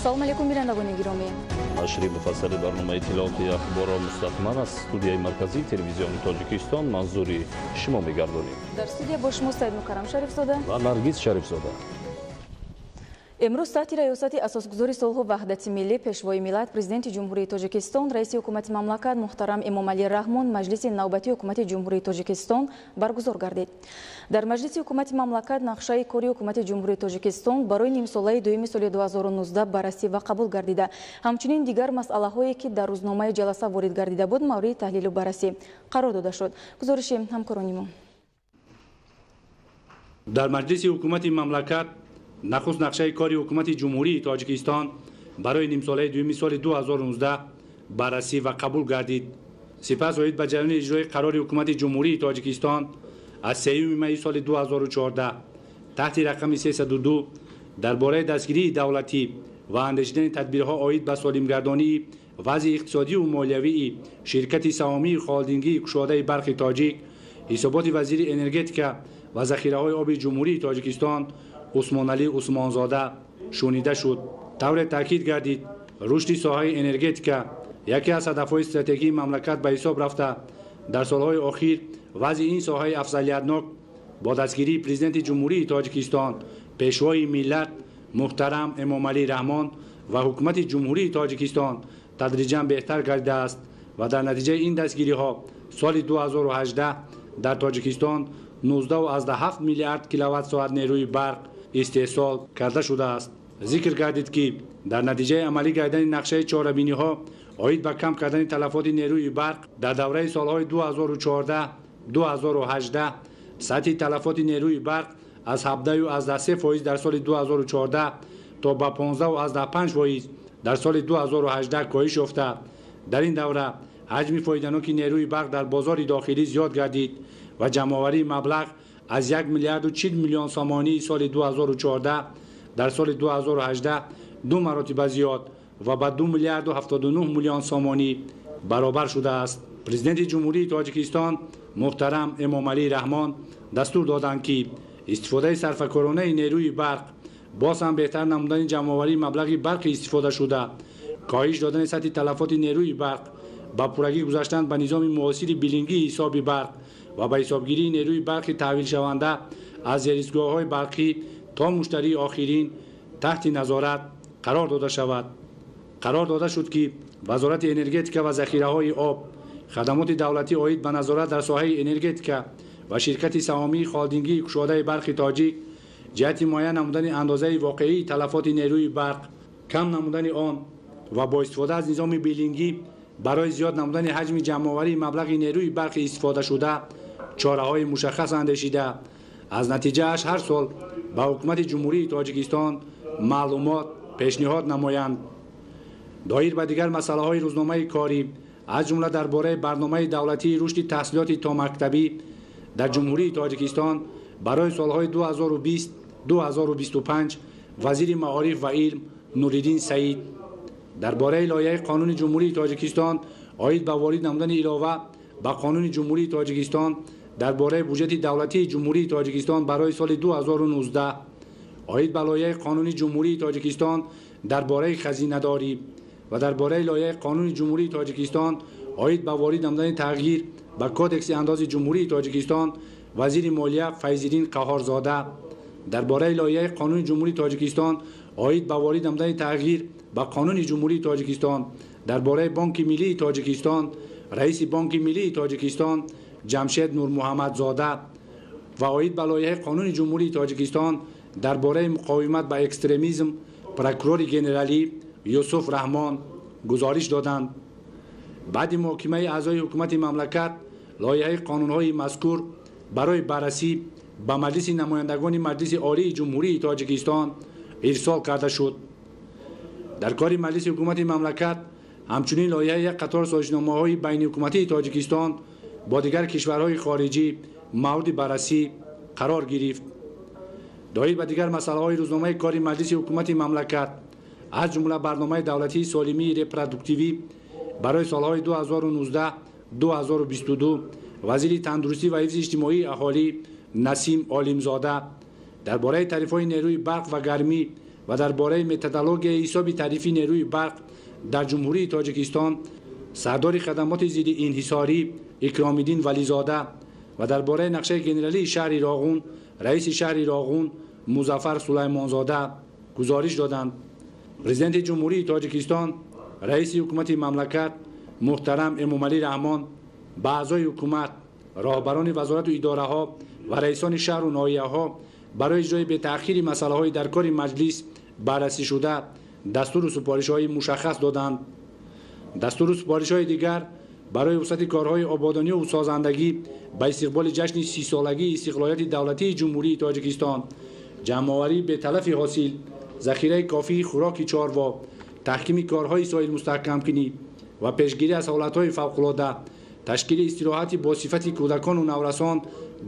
Ассалому алайкум, бинандагони гиромӣ. Нашри муфассали барномаи иттилооти ахборро мустақиман аз студияи марказии телевизиони Тоҷикистон манзури шумо мегардонем. Дар студия бо шумо Саидмукаррам Шарифзода ва Наргиз Шарифзода. Имрӯз таҳти раёсати асосгузори сулҳу ваҳдати миллӣ, пешвои миллат, президенти Ҷумҳурии Тоҷикистон, раиси ҳукумати мамлакат муҳтарам Эмомалӣ Раҳмон маҷлиси навбатии ҳукумати Ҷумҳурии Тоҷикистон баргузор гардид. Дар маҷлиси ҳукумати мамлакат нақшаи кори ҳукумати Ҷумҳурии Тоҷикистон барои нимсолаи дуюми соли 2019 баррасӣ ва қабул гардида. Ҳамчунин дигар масъалаҳое, ки дар рӯзномаи ҷаласа ворид гардида буд, мавриди таҳлилу баррасӣ қарор дода шуд. Гузориши ҳамкорони мо. Дар маҷлиси ҳукумати мамлакат нахуст нақшаи кори ҳукумати Ҷумҳурии Тоҷикистон барои нимсолаи дуюми соли 2019 баррасӣ ва қабул гардид. Сипас оид ба ҷараёни иҷрои қарори ҳукумати Ҷумҳурии Тоҷикистон аз 3 майи соли 2014 таҳти рақами 302 дар бораи дастгирии давлатӣ ва андешидани тадбирҳо оид ба солимгардонии вазъи иқтисодию молиявии ширкати саҳомии холдингии кушодаи барқи тоҷик, ҳисоботи вазири энергетика ва захираҳои оби Ҷумҳурии Тоҷикистон Усмоналӣ Усмонзода шунида шуд. Тавре таъкид гардид, рушди соҳаи энергетика яке аз ҳадафҳои стратегии мамлакат ба ҳисоб рафта, дар солҳои охир вазъи ин соҳаи афзалиятнок бо дастгирии президенти Ҷумҳурии Тоҷикистон, пешвои миллат муҳтарам Эмомалӣ Раҳмон ва ҳукумати Ҷумҳурии Тоҷикистон тадриҷан беҳтар гардидааст ва дар натиҷаи ин дастгириҳо соли 2018 дар Тоҷикистон 19,7 миллиард киловатт-соат нерӯи барқ истеҳсол карда шудааст. Зикр гардид, ки дар натиҷаи амалӣ гардидани нақшаи чорабиниҳо оид ба кам кардани талафоти нерӯи барқ дар давраи солҳои 2014-2018 сатҳи талафоти нерӯи барқ аз 17,3% дар соли 2014 то ба 15,5% дар соли 2018 коҳиш ёфта. Дар ин давра ҳаҷми фоиданоки нерӯи барқ дар бозори дохилӣ зиёд гардид ва ҷамъоварии маблағ аз 1 миллиарду 40 миллион сомонии соли 2014 дар соли 2018 ду маротиба зиёд ва ба 2 миллиарду 79 миллион сомонӣ баробар шудааст. Президенти Ҷумҳурии Тоҷикистон муҳтарам Эмомалӣ Раҳмон дастур доданд, ки истифодаи сарфакоронаи нерӯи барқ, боз ҳам беҳтар намудани ҷамъоварии маблағи барқи истифодашуда, коҳиш додани сатҳи талафоти нерӯи барқ, ба пуррагӣ гузаштан ба низоми муосири билингии ҳисоби барқ ва ба ҳисобгирии нерӯи барқи таҳвилшаванда аз зеристгоҳҳои барқӣ то муштарии охирин таҳти назорат қарор дода шавад. Қарор дода шуд, ки Вазорати энергетика ва захираҳои об, хадамоти давлатӣ оид ба назорат дар соҳаи энергетика ва ширкати саҳомии холдингии кушодаи барқи тоҷик ҷиҳати муайян намудани андозаи воқеии талафоти нерӯи барқ, кам намудани он ва бо истифода аз низоми билингӣ барои зиёд намудани ҳаҷми ҷамъоварии маблағи нерӯи барқи истифодашуда чораҳои мушаххас андешида, аз натиҷааш ҳар сол ба ҳукумати Ҷумҳурии Тоҷикистон маълумот пешниҳод намоянд. Доир ба дигар масъалаҳои рӯзномаи корӣ, аз ҷумла дар бораи барномаи давлатии рушди таҳсилоти томактабӣ дар Ҷумҳурии Тоҷикистон барои солҳои 2020-2025 вазири маориф ва илм Нуриддин Саид, дар бораи лоиҳаи қонуни Ҷумҳурии Тоҷикистон оид ба ворид намудани илова ба қонуни Ҷумҳурии Тоҷикистон дар бораи буҷети давлатии Ҷумҳурии Тоҷикистон барои соли 2019, оид ба лоиҳаи қонуни Ҷумҳурии Тоҷикистон дар бораи хазинадорӣ ва дар бораи лоиҳаи қонуни Ҷумҳурии Тоҷикистон оид ба ворид намудани тағйир ба Кодекси андози Ҷумҳурии Тоҷикистон вазири молия Файзиддин Қаҳҳорзода, дар бораи лоиҳаи қонуни Ҷумҳурии Тоҷикистон оид ба ворид намудани тағйир ба қонуни Ҷумҳурии Тоҷикистон дар бораи Бонки Миллии Тоҷикистон раиси Бонки Миллии Тоҷикистон Ҷамшед Нурмуҳаммадзода ва оид ба лоиҳаи қонуни Ҷумҳурии Тоҷикистон дар бораи муқовимат ба экстремизм прокурори генералӣ Юсуф Раҳмон гузориш доданд. Баъди муҳокимаи аъзои ҳукумати мамлакат лоиҳаи қонунҳои мазкур барои баррасӣ ба Маҷлиси намояндагони Маҷлиси Олии Ҷумҳурии Тоҷикистон ирсол карда шуд. Дар кори Маҷлиси ҳукумати мамлакат ҳамчунин лоиҳаи як қатор созишномаҳои байниҳукуматии Тоҷикистон бо дигар кишварҳои хориҷӣ мавриди баррасӣ қарор гирифт. Доир ба дигар масъалаҳои рӯзномаи кори Маҷлиси ҳукумати мамлакат, аз ҷумла барномаи давлатии солимии репродуктивӣ барои солҳои 2019-2022 вазири тандурустӣ ва ҳифзи иҷтимоии аҳолӣ Насим Олимзода, дар бораи тарифҳои нерӯи барқ ва гармӣ ва дар бораи методологияи ҳисоби тарифи нерӯи барқ дар Ҷумҳурии Тоҷикистон сардори хадамоти зидди инҳисорӣ Икромиддин Вализода ва дар бораи нақшаи генералии шаҳри Роғун раиси шаҳри Роғун Музаффар Сулаймонзода гузориш доданд. Президенти Ҷумҳурии Тоҷикистон, раиси ҳукумати мамлакат муҳтарам Эмомалӣ Раҳмон ба аъзои ҳукумат, роҳбарони вазорату идораҳо ва раисони шаҳру ноҳияҳо барои иҷрои бетаъхири масъалаҳои дар кори маҷлис баррасӣшуда дастуру супоришҳои мушаххас доданд. Дастуру супоришҳои дигар барои вусъати корҳои ободониву созандагӣ ба истиқболи ҷашни 30-солагии истиқлолияти давлатии Ҷумҳурии Тоҷикистон, ҷамъоварии беталафи ҳосил, захираи кофии хӯроки чорво, таҳкими корҳои соҳилмустаҳкамкунӣ ва пешгирӣ аз ҳолатҳои фавқулода, ташкили истироҳати бо сифати кӯдакону наврасон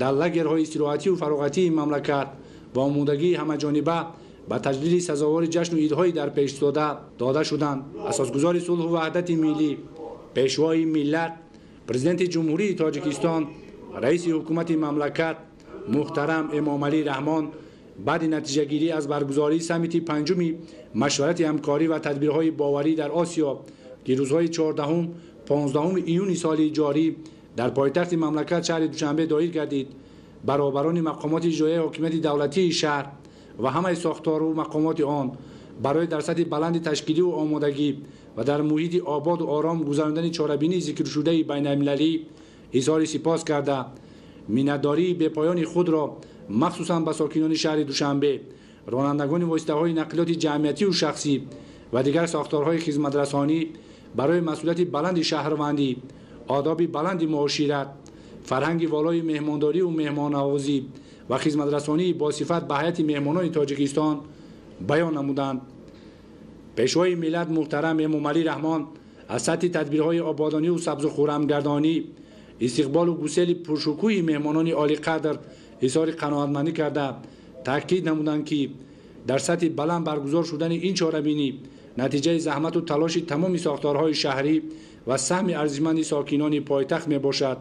дар лагерҳои истироҳатию фароғатии мамлакат ва омодагии ҳамаҷониба ба таҷлили сазовори ҷашну идҳои дар пешистода дода шуданд. Асосгузори сулҳу ваҳдати миллӣ, пешвои миллат, Президенти Ҷумҳурии Тоҷикистон, раиси ҳукумати мамлакат муҳтарам Эмомалӣ Раҳмон баъди натиҷагирӣ аз баргузории саммити панҷуми машварати ҳамкорӣ ва тадбирҳои боварӣ дар Осиё, ки рӯзҳои 14-15 июни соли ҷорӣ дар пойтахти мамлакат шаҳри Душанбе доир гардид, баробарони мақомоти иҷроияи ҳокимияти давлатии шаҳр ва ҳамаи сохтору мақомоти он барои дар сатҳи баланди ташкилию омодагӣ ва дар муҳити ободу ором гузарондани чорабинии зикршудаи байналмилалӣ изҳори сипос карда, миннатдории бепоёни худро махсусан ба сокинони шаҳри Душанбе, ронандагони воситаҳои нақлиёти ҷамъиятию шахсӣ ва дигар сохторҳои хизматрасонӣ барои масъулияти баланди шаҳрвандӣ, одоби баланди муошират, фарҳанги волои меҳмондорию меҳмоннавозӣ ва хизматрасонии босифат ба ҳайати меҳмонони Тоҷикистон баён намуданд. Пешвои миллат муҳтарам Эмомалӣ Раҳмон аз сатҳи тадбирҳои ободониву сабзу хуррамгардонӣ, истиқболу гусели пуршукӯҳи меҳмонони олиқадр изҳори қаноатмандӣ карда, таъкид намуданд, ки дар сатҳи баланд баргузор шудани ин чорабинӣ натиҷаи заҳмату талоши тамоми сохторҳои шаҳрӣ ва саҳми арзишманди сокинони пойтахт мебошад.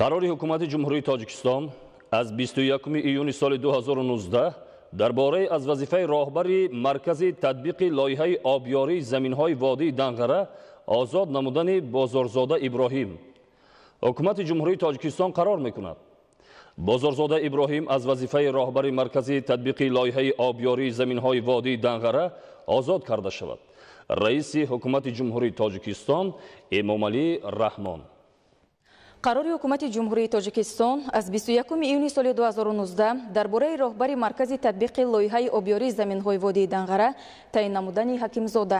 Қарори ҳукумати Ҷумҳурии Тоҷикистон аз 21 июни соли 2019 дар бораи аз вазифаи роҳбари маркази татбиқи лоиҳаи обёрии заминҳои водии Данғара озод намудани Бозорзода Иброҳим. Ҳукумати Ҷумҳурии Тоҷикистон қарор мекунад: Бозорзода Иброҳим аз вазифаи роҳбари маркази татбиқи лоиҳаи обёрии заминҳои водии Данғара озод карда шавад. Раиси ҳукумати Ҷумҳурии Тоҷикистон Эмомалӣ Раҳмон. Қарори ҳукумати Ҷумҳурии Тоҷикистон аз 21 июни соли 2019 дар бораи роҳбари маркази татбиқи лоиҳаи обёрии заминҳои водии Данғара таъин намудани Ҳакимзода.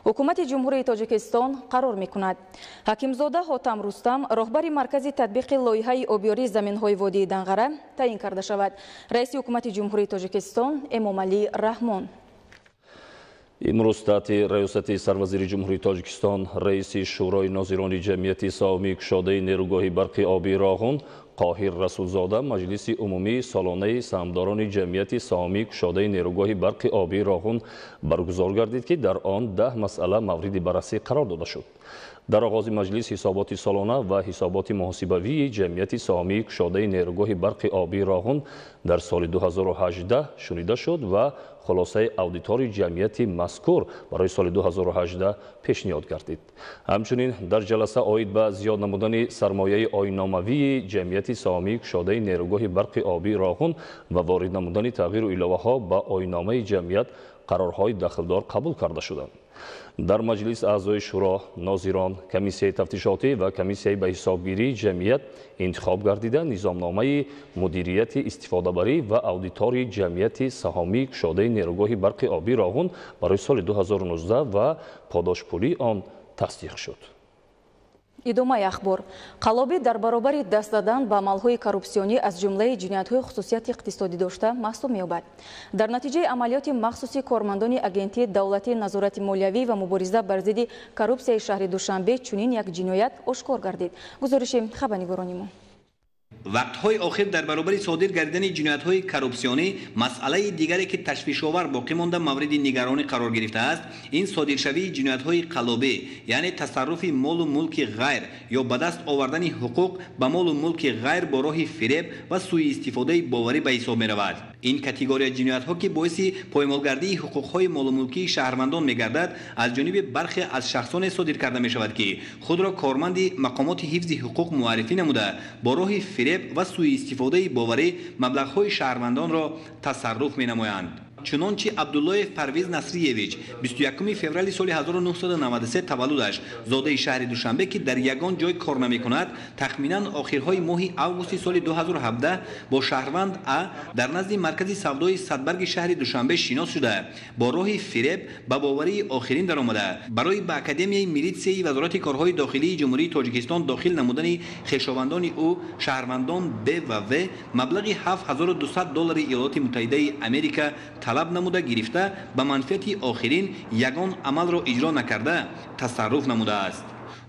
Ҳукумати Ҷумҳурии Тоҷикистон қарор мекунад: Ҳакимзода Ҳотам Рустам роҳбари маркази татбиқи лоиҳаи обёрии заминҳои водии Данғара таъин карда шавад. Раиси ҳукумати Ҷумҳурии Тоҷикистон Эмомалӣ Раҳмон. Имрӯз таҳти раёсати сарвазири Ҷумҳурии Тоҷикистон, раиси Шӯрои нозирони ҷамъияти саҳомии кушодаи нерӯгоҳи барқи обии Роғун Қоҳир Расулзода маҷлиси умумии солонаи саҳмдорони ҷамъияти саҳомии кушодаи нерӯгоҳи барқи обии Роғун баргузор гардид, ки дар он 10 масъала мавриди баррасӣ қарор дода шуд. Дар оғози маҷлис ҳисоботи солона ва ҳисоботи муҳосибавии ҷамъияти саҳомии кушодаи нерӯгоҳи барқи обии Роғун дар соли 2018 шунида шуд ва хулосаи аудитори ҷамъияти мазкур барои соли 2018 пешниҳод гардид. Ҳамчунин дар ҷаласа оид ба зиёд намудани сармояи оинномавии ҷамъияти саҳомии кушодаи нерӯгоҳи барқи обии Роғун ва ворид намудани тағйиру иловаҳо ба оинномаи ҷамъият қарорҳои дахлдор қабул карда шуданд. Дар маҷлис аъзои шӯро, нозирон, комиссияи тафтишотӣ ва комиссияи ба ҳисобгирии ҷамъият интихоб гардида, низомномаи мудирияти истифодабарӣ ва аудитори ҷамъияти саҳомии кушодаи нерӯгоҳи барқи обии Роғун барои соли 2019 ва подошпулии он тасдиқ шуд. Идомаи ахбор. Қаллобӣ дар баробари даст задан ба амалҳои коррупсионӣ аз ҷумлаи ҷиноятҳои хусусияти иқтисодӣ дошта маҳсуб меёбад. Дар натиҷаи амалиёти махсуси кормандони Агентии давлатии назорати молиявӣ ва мубориза бар зидди коррупсияи шаҳри Душанбе чунин як ҷиноят ошкор гардид. Гузориши хабарнигорони мо. Вақтҳои охир дар баробари содир гардидани ҷиноятҳои коррупсионӣ масъалаи дигаре ки ташвишовар боқӣ монда мавриди нигаронӣ қарор гирифтааст, ин содиршавии ҷиноятҳои қаллобӣ, яъне тасарруфи молу мулки ғайр ё ба даст овардани ҳуқуқ ба молу мулки ғайр бо роҳи фиреб ва сӯиистифодаи боварӣ ба ҳисоб меравад. Ин категория ҷиноятҳо ки боиси поймолгардии ҳуқуқҳои молумулкии шаҳрвандон мегардад, аз ҷониби бархе аз шахсоне содир карда мешавад ки худро корманди мақомоти ҳифзи ҳуқуқ муаррифӣ намуда, бо роҳи фиреб ва сӯиистифодаи боварӣ маблағҳои шаҳрвандонро тасарруф менамоянд. Чунончи Абдуллоев Парвиз Насриевич 21 феврали соли 1993 таваллудаш, зодаи шаҳри Душанбе, ки дар ягон ҷой кор намекунад, тахминан охирҳои моҳи августи соли 2017 бо шаҳрванд А дар назди маркази савдои Садбарги шаҳри Душанбе шинос шуда, бо роҳи фиреб ба боварии охирин даромада, барои ба Академияи милитсияи Вазорати корҳои дохилии Ҷумҳурии Тоҷикистон дохил намудани хешовандони ӯ шаҳрвандон Б ва В маблағи 7200 доллари Иёлоти Муттаҳидаи Америка талаб намуда гирифта, ба манфиати охирин ягон амалро иҷро накарда тасарруф намудааст.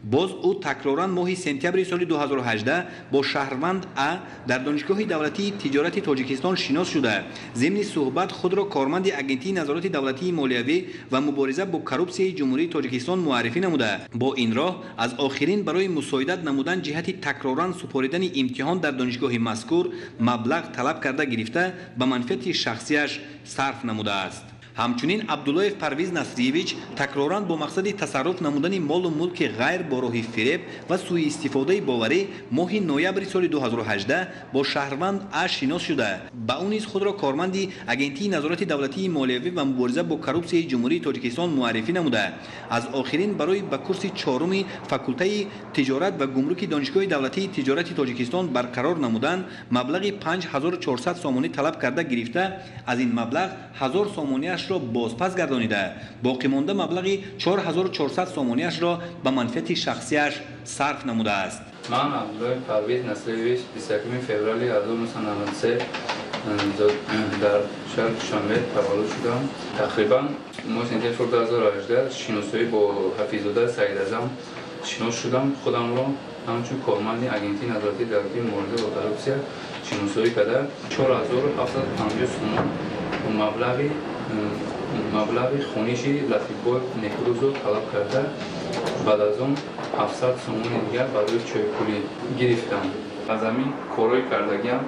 Боз ӯ такроран моҳи сентябри соли 2018 бо шаҳрванд А дар Донишгоҳи давлатии тиҷорати Тоҷикистон шинос шуда, зимни суҳбат худро корманди Агентии назорати давлатии молиявӣ ва мубориза бо коррупсияи Ҷумҳурии Тоҷикистон муаррифӣ намуда, бо ин роҳ аз охирин барои мусоидат намудан ҷиҳати такроран супоридани имтиҳон дар донишгоҳи мазкур маблағ талаб карда гирифта, ба манфиати шахсияш сарф намудааст. Ҳамчунин Абдуллоев Парвиз Насриевич такроран бо мақсади тасарруф намудани молу мулки ғайр бо роҳи фиреб ва сӯиистифодаи боварӣ моҳи ноябри соли 2018 бо шаҳрванд А шинос шуда, ба ӯ низ худро корманди Агентии назорати давлатии молиявӣ ва мубориза бо коррупсияи Ҷумҳурии Тоҷикистон муаррифӣ намуда, аз охирин барои ба курси чоруми факултаи тиҷорат ва гумруки Донишгоҳи давлатии тиҷорати Тоҷикистон барқарор намудан маблағи 5400 сомонӣ талаб карда гирифта, аз ин маблағ 1000 сомониаш бозпас гардонида, боқимонда маблағи 4400 сомониашро ба манфиати шахсияш сарф намудааст. Ман Абдуллоев Парвиз Насриевич 21 феврали 1993 дар шаҳри Душанбе таваллуд шудам. Тақрибан моҳи сентябри соли 2018 шиносоӣ бо Ҳафиззода Саидазам шинос шудам. Худамро ҳамчун корманди Агентии назорати давлатии мубориза бо коррупсия шиносоӣ карда, 4750 сомон маблағи хониши Латифбоев Некрӯзро талаб карда, баъд аз он 700 сомони дигар барои чойпулӣ гирифтам. Аз ҳамин корҳои кардагиам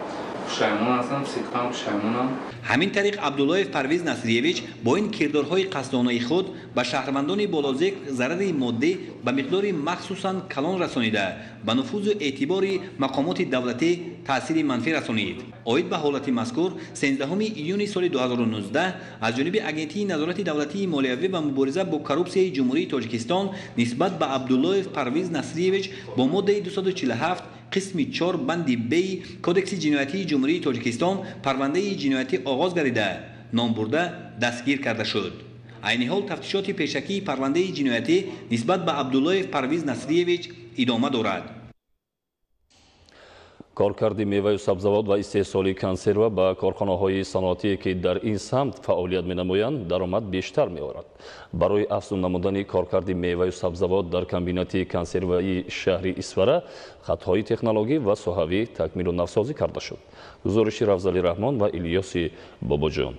пушаймон ҳастам, сидқан пушаймонам. Ҳамин тариқ Абдуллоев Парвиз Насриевич бо ин кирдорҳои қасдонаи худ ба шаҳрвандони болозикр зарари моддӣ ба миқдори махсусан калон расонида, ба нуфузу эътибори мақомоти давлатӣ таъсири манфӣ расонид. Оид ба ҳолати мазкур 13 июни соли 2019 аз ҷониби Агентии назорати давлатии молиявӣ ва мубориза бо коррупсияи Ҷумҳурии Тоҷикистон нисбат ба Абдуллоев Парвиз Насриевич бо моддаи 247 қисми 4 банди Б Кодекси ҷиноятии Ҷумҳурии Тоҷикистон парвандаи ҷиноятӣ оғоз гардида, номбурда дастгир карда шуд. Айни ҳол тафтишоти пешакии парвандаи ҷиноятӣ нисбат ба Абдуллоев Парвиз Насриевич идома дорад. Коркарди меваю сабзавот ва истеҳсоли консерва ба корхонаҳои саноатие ки дар ин самт фаъолият менамоянд, даромад бештар меорад. Барои афзун намудани коркарди меваю сабзавот дар комбинати консерваи шаҳри Исфара хатҳои технологӣ ва соҳавӣ такмилу навсозӣ карда шуд. Гузориши Рафзали Раҳмон ва Илёси Бобоҷон.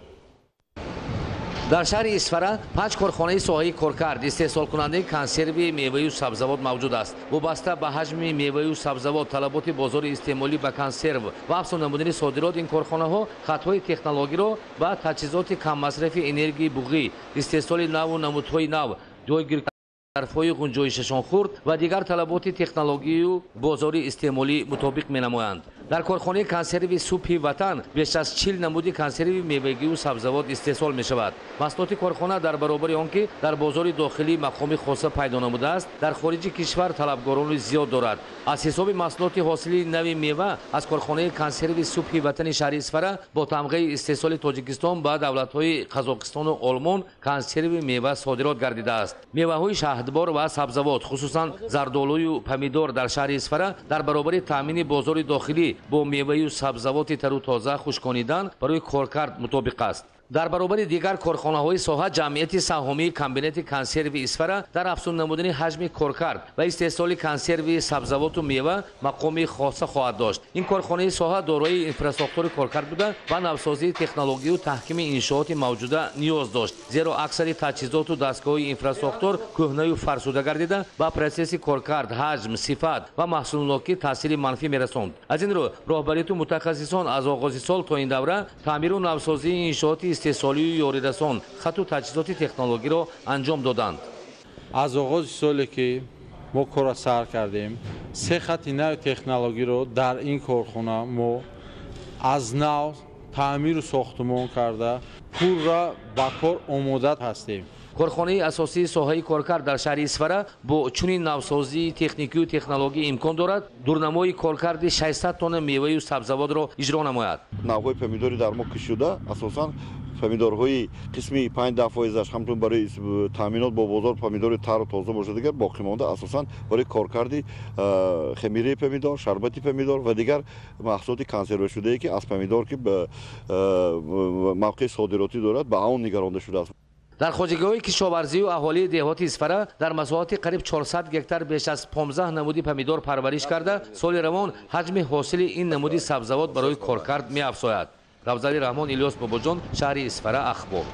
Дар шаҳри Исфара 5 корхонаи соҳаи коркард истеҳсолкунандаи консерви меваю сабзавот мавҷуд аст. Вобаста ба ҳаҷми меваю сабзавот, талаботи бозори истеъмолӣ ба консерв ва афзун намудани содирот, ин корхонаҳо хатҳои технологиро ба таҷҳизоти каммасрафи энергияи буғӣ, истеҳсоли наву намудҳои нав, ҷойгир зарфҳои ғунҷоишашон хурд ва дигар талаботи технологию бозори истеъмолӣ мутобиқ менамоянд. Дар корхонаи консерви Субҳи Ватан беш аз 40 намуди консерви мевагию сабзавот истеҳсол мешавад. Маҳсулоти корхона дар баробари он ки дар бозори дохилӣ мақоми хоса пайдо намудааст, дар хориҷи кишвар талабгорони зиёд дорад. Аз ҳисоби маҳсулоти ҳосили нави мева аз корхонаи консерви Субҳи Ватани шаҳри Исфара бо тамғаи истеҳсоли Тоҷикистон ба давлатҳои Қазоқистону Олмон консерви мева содирот гардидааст. Меваҳои шаҳдбор ва сабзавот, хусусан зардолую помидор дар шаҳри Исфара дар баробари таъмини бозори дохилӣ бо меваю сабзавоти тару тоза хушконидан барои коркард мутобиқ аст. Дар баробари дигар корхонаҳои соҳа, ҷамъияти саҳомии комбинати консерви Исфара дар афзун намудани ҳаҷми коркард ва истеҳсоли консерви сабзавоту мева мақоми хоса хоҳад дошт. Ин корхонаи соҳа дорои инфрасохтори коркард буда, ба навсозии технологию таҳкими иншооти мавҷуда ниёз дошт, зеро аксари таҷҳизоту дастгоҳи инфрасохтор кӯҳнаю фарсуда гардида, ба протсесси коркард, ҳаҷм, сифат ва маҳсулнокӣ таъсири манфӣ мерасонд. Аз ин рӯ роҳбарияту мутахассисон аз оғози сол то ин давра таъмиру навсозии иншооти истеҳсолию ёрирасон, хату таҷҳизоти технологиро анҷом доданд. Аз оғози соле ки мо корро сар кардем, се хати нави технологиро дар ин корхона мо аз нав таъмиру сохтумон карда, пурра ба кор омода ҳастем. Корхонаи асосии соҳаи коркард дар шаҳри Исфара бо чунин навсозии техникию технологӣ имкон дорад дурнамои коркарди 600 тонна меваю сабзавотро иҷро намояд. Навъҳои помидори дар мо кишт шуда, асосан помидорҳои қисми 5-10 фоизаш ҳамчун барои таъминот бо бозор помидори тару тоза бошад, дигар боқимонда асосан барои коркарди хемираи помидор, шарбати помидор ва дигар маҳсулоти консервашудае, ки аз помидор, ки мавқеи содиротӣ дорад, ба он нигаронда шудааст. Дар хоҷагиҳои кишоварзию аҳолии деҳоти Исфара дар масоҳати қариб 400 гектар беш аз 15 намуди помидор парвариш карда, соли равон ҳаҷми ҳосили ин намуди сабзавот барои коркард меафзояд. Равзали Раҳмон, Илёс Бобоҷон, шаҳри Исфара, Ахбор.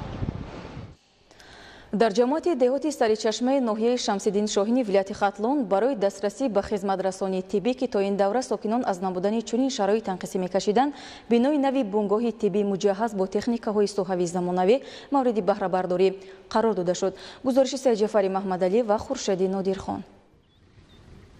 Дар ҷамоати деҳоти Саричашмаи ноҳияи Шамсиддин Шоҳини вилояти Хатлон барои дастрасӣ ба хизматрасонии тиббӣ, ки то ин давра сокинон аз набудани чунин шароит танқисӣ мекашиданд, бинои нави бунгоҳи тиббӣ муҷаҳҳаз бо техникаҳои соҳавии замонавӣ мавриди баҳрабардорӣ қарор дода шуд. Гузориши Сайдҷафари Маҳмадалӣ ва Хуршеди Нодирхон.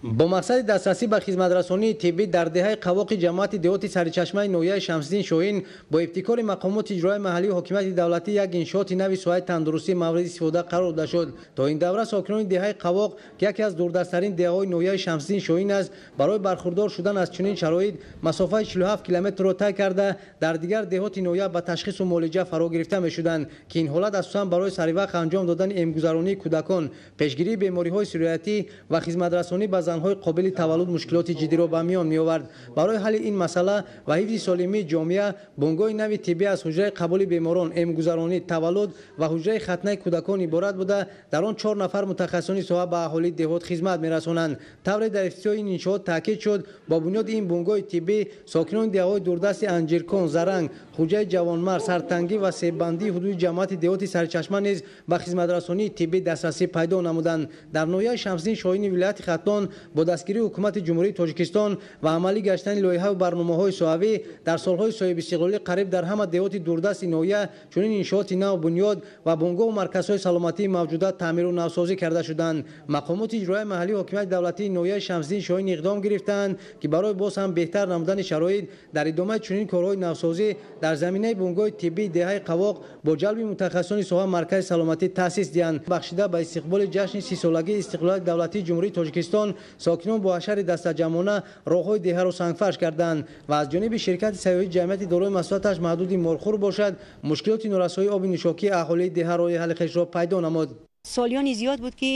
Бо мақсади дастрасӣ ба хизматрасонии тиббӣ дар деҳаи Қавоқи ҷамоати деҳоти Саричашмаи ноҳияи Шамсиддин Шоҳин бо ибтикори мақомоти иҷроияи маҳаллии ҳокимияти давлатӣ як иншооти нави соҳаи тандурустӣ мавриди истифода қарор дода шуд. То ин давра сокинони деҳаи Қавоқ, ки яке аз дурдасттарин деҳаҳои ноҳияи Шамсиддин Шоҳин аст, барои бархурдор шудан аз чунин шароит масофаи 47 километрро тай карда, дар дигар деҳоти ноҳия ба ташхису муолиҷа фаро гирифта мешуданд, ки ин ҳолат асосан барои саривақт анҷом додани эмгузаронии кӯдакон, пешгирии бемориҳои сироятӣ ва хизматрасонӣ ба занҳои қобили таваллуд мушкилоти ҷиддиро ба миён меовард. Барои ҳалли ин масъала ва ҳифзи солимии ҷомеа бунгоҳи нави тиббӣ аз ҳуҷраи қабули беморон, эмгузаронӣ, таваллуд ва ҳуҷраи хатнаи кӯдакон иборат буда, дар он 4 нафар мутахассисони соҳа ба аҳолии деҳот хизмат мерасонанд. Тавре дар ифтитоҳи ин иншоот таъкид шуд, бо бунёди ин бунгоҳи тиббӣ сокинони деҳаҳои дурдасти Анҷиркон, Заранг, Хуҷаи Ҷавонмард, Сартангӣ ва Себбандии ҳудуди ҷамоати деҳоти Саричашма низ ба хизматрасонии тиббӣ дастрасӣ пайдо намуданд. Дар ноҳияи Шамсиддин Шоҳини вилояти Хатлон бо дастгирии ҳукумати Ҷумҳурии Тоҷикистон ва амалӣ гаштани лоиҳаву барномаҳои соҳавӣ дар солҳои соҳибистиқлолӣ қариб дар ҳама деҳоти дурдасти ноҳия чунин иншооти нав бунёд ва бунгоҳу марказҳои саломатии мавҷуда таъмиру навсозӣ карда шуданд. Мақомоти иҷроияи маҳаллии ҳокимияти давлатии ноҳияи Шамсиддин Шоҳин иқдом гирифтаанд, ки барои боз ҳам беҳтар намудани шароит дар идомаи чунин корҳои навсозӣ дар заминаи бунгоҳи тиббии деҳаи Қавоқ бо ҷалби мутахассисони соҳа маркази саломатӣ таъсис диҳанд. Бахшида ба истиқболи ҷашни 30-солагии истиқлолияти давлатии Ҷумҳурии Тоҷикистон сокинон бо ҳашари дастаҷамъона роҳҳои деҳаро сангфарш карданд ва аз ҷониби ширкати сайёҳии ҷамъияти дорои масъулияташ маҳдуди Морхур бошад, мушкилоти норасоии оби нӯшокии аҳолии деҳа роҳи ҳалли хешро пайдо намуд. Солиёни зиёд буд, ки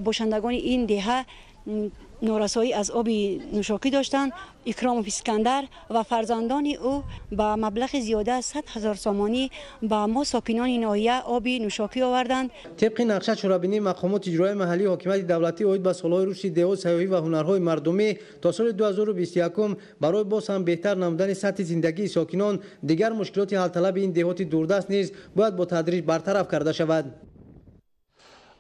бошандагони ин деҳа норасоӣ аз оби нӯшокӣ доштанд. Икромов Искандар ва фарзандони ӯ ба маблағи зиёда аз 100 000 сомонӣ ба мо сокинони ноҳия оби нӯшокӣ оварданд. Тибқи нақша чорабинии мақомоти иҷроияи маҳаллии ҳокимияти давлатӣ оид ба солҳои рушди деҳот, сайёҳӣ ва ҳунарҳои мардумӣ то соли 2021 барои боз ҳам беҳтар намудани сатҳи зиндагии сокинон дигар мушкилоти ҳалталаби ин деҳоти дурдаст низ бояд бо тадриҷ бартараф карда шавад.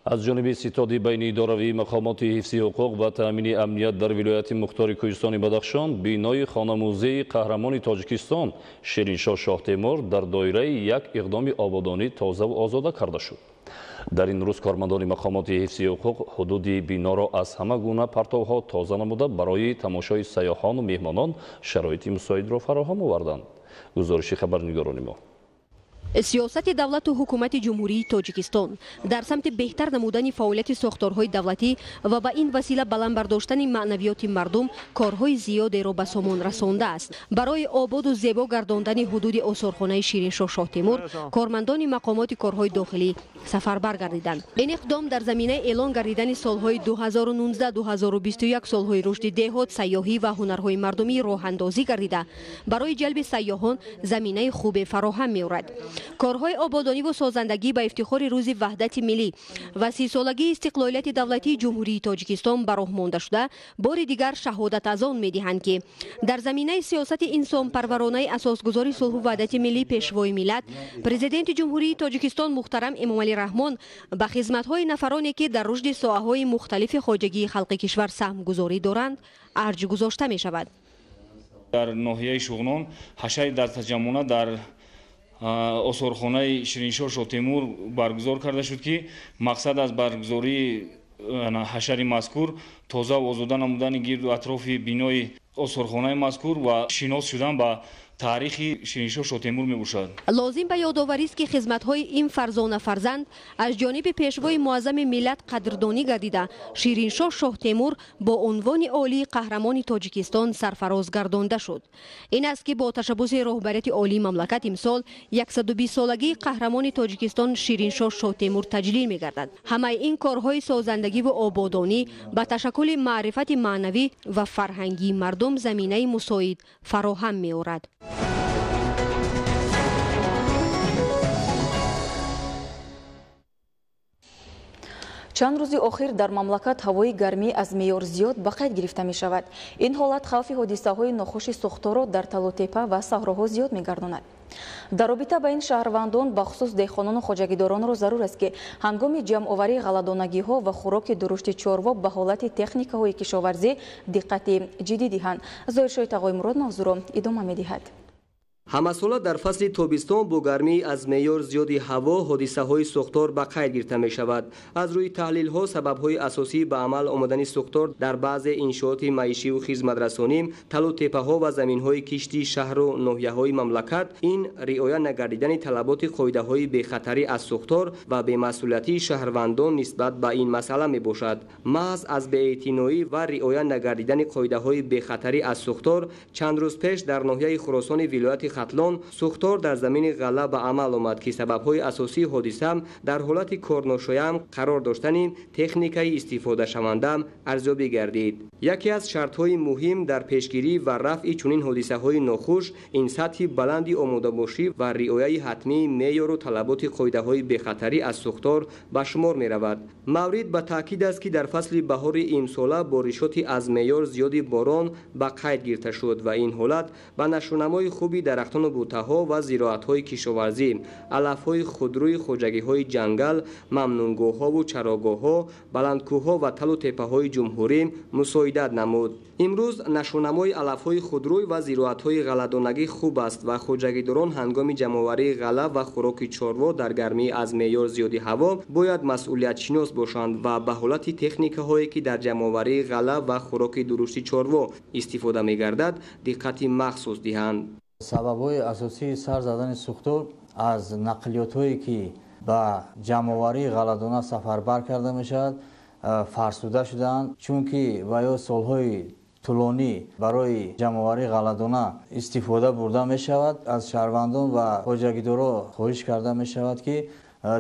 Аз ҷониби ситоди байниидоравии мақомоти ҳифзи ҳуқуқ ва таъмини амният дар вилояти мухтори Кӯҳистони Бадахшон бинои хонамузеи қаҳрамони Тоҷикистон Шириншоҳ Шоҳтемур дар доираи як иқдоми ободонӣ тозаву озода карда шуд. Дар ин рӯз кормандони мақомоти ҳифзи ҳуқуқ ҳудуди биноро аз ҳама гуна партовҳо тоза намуда, барои тамошои сайёҳону меҳмонон шароити мусоидро фароҳам оварданд. Гузориши хабарнигорони мо. Сиёсати давлату ҳукумати Ҷумҳурии Тоҷикистон дар самти беҳтар намудани фаъолияти сохторҳои давлатӣ ва ба ин васила баланд бардоштани маънавиёти мардум корҳои зиёдеро ба сомон расондааст. Барои ободу зебо гардондани ҳудуди осорхонаи Шириншоҳ Шоҳтемур кормандони мақомоти корҳои дохилӣ сафарбар гардиданд. Ин иқдом дар заминаи эълон гардидани солҳои 2019-2021 солҳои рушди деҳот, сайёҳӣ ва ҳунарҳои мардумӣ роҳандозӣ гардида, барои ҷалби сайёҳон заминаи хубе фароҳам меорад. Корҳои ободониву созандагӣ ба ифтихори рӯзи Ваҳдати миллӣ ва 30-солагии истиқлолияти давлатии Ҷумҳурии Тоҷикистон ба роҳ монда шуда, бори дигар шаҳодат аз он медиҳанд, ки дар заминаи сиёсати инсонпарваронаи асосгузори сулҳу ваҳдати миллӣ, Пешвои миллат, Президенти Ҷумҳурии Тоҷикистон муҳтарам Эмомалӣ Раҳмон ба хизматҳои нафароне, ки дар рушди соҳаҳои мухталифи хоҷагии халқи кишвар саҳмгузорӣ доранд, арҷ гузошта мешавад. Дар ноҳияи Шуғнон ҳашари дастаҷамъона дар осорхонаи Шириншоҳ Шоҳтемур баргузор карда шуд, ки мақсад аз баргузории ҳашари мазкур тоза ва озода намудани гирду атрофи бинои осорхонаи мазкур ва шинос шудан ба таърихи Шириншоҳ Шоҳтемур мебошад. Лозим ба ёдоварист, ки хизматҳои ин фарзона фарзанд аз ҷониби Пешвои муаззами миллат қадрдонӣ гардида, Шириншоҳ Шоҳтемур бо унвони олии Қаҳрамони Тоҷикистон сарфароз гардонда шуд. Ин аст, ки бо ташаббуси роҳбарияти олии мамлакат имсол 120-солагии Қаҳрамони Тоҷикистон Шириншоҳ Шоҳтемур таҷлил мегардад. Ҳамаи ин корҳои созандагиву ободонӣ ба ташаккули маърифати маънавӣ ва фарҳангии мардум заминаи мусоид фароҳам меорад. Чанд рӯзи охир дар мамлакат ҳавои гармӣ аз меъёр зиёд ба қайд гирифта мешавад. Ин ҳолат хавфи ҳодисаҳои нохуши сӯхторро дар талутепа ва саҳроҳо зиёд мегардонад. Дар робита ба ин шаҳрвандон, бахусус деҳқонону хоҷагидоронро зарур аст, ки ҳангоми ҷамъоварии ғалладонагиҳо ва хӯроки дурушти чорво ба ҳолати техникаҳои кишоварзӣ диққати ҷиддӣ диҳанд. Зоҳиршоҳи Тағоимурод мавзӯъро идома медиҳад. Ҳамасола дар фасли тобистон бо гармӣ аз меъёр зиёди ҳаво ҳодисаҳои сӯхтор ба қайд гирифта мешавад. Аз рӯи таҳлилҳо сабабҳои асосӣ ба амал омадани сӯхтор дар баъзе иншооти маишиву хизматрасонӣ, талутепаҳо ва заминҳои кишти шаҳру ноҳияҳои мамлакат ин риоя нагардидани талаботи қоидаҳои бехатарӣ аз сӯхтор ва бемасъулиятии шаҳрвандон нисбат ба ин масъала мебошад. Маҳз аз беэътиноӣ ва риоя нагардидани қоидаҳои бехатарӣ аз сӯхтор чанд рӯз пеш дар ноҳияи Хуросони вилояти Хатлон сӯхтор дар замини ғалла ба амал омад, ки сабабҳои асосии ҳодиса дар ҳолати корношоям қарор доштани техникаи истифодашаванда арзёбӣ гардид. Яке аз шартҳои муҳим дар пешгирӣ ва рафъи чунин ҳодисаҳои нохуш ин сатҳи баланди омодабошӣ ва риояи ҳатмии меъёру талаботи қоидаҳои бехатарӣ аз сӯхтор ба шумор меравад. Маврид ба таъкид аст, ки дар фасли баҳори имсола боришоти аз меъёр зиёди борон ба қайд гирифта шуд ва ин ҳолат ба нашъунамои хуби дарахтону бутаҳо ва зироатҳои кишоварзӣ, алафҳои худрӯи хоҷагиҳои ҷангал, мамнунгоҳҳову чарогоҳҳо, баландкӯҳҳо ва талу тепаҳои ҷумҳурӣ мусоидат намуд. Имрӯз нашъунамои алафҳои худрӯй ва зироатҳои ғалладонагӣ хуб аст ва хоҷагидорон ҳангоми ҷамъоварии ғалла ва хӯроки чорво дар гармии аз меъёр зиёди ҳаво бояд масъулиятшинос бошанд ва ба ҳолати техникаҳое, ки дар ҷамъоварии ғалла ва хӯроки дурушти чорво истифода мегардад, диққати махсус диҳанд. Сабабҳои асосии сар задани сӯхтор аз нақлиётҳое, ки ба ҷамъоварии ғалладона сафарбар карда мешавад, фарсуда шудаанд, чунки ва ё солҳои тӯлонӣ барои ҷамъоварии ғалладона истифода бурда мешавад. Аз шаҳрвандон ва хоҷагидорон хоҳиш карда мешавад, ки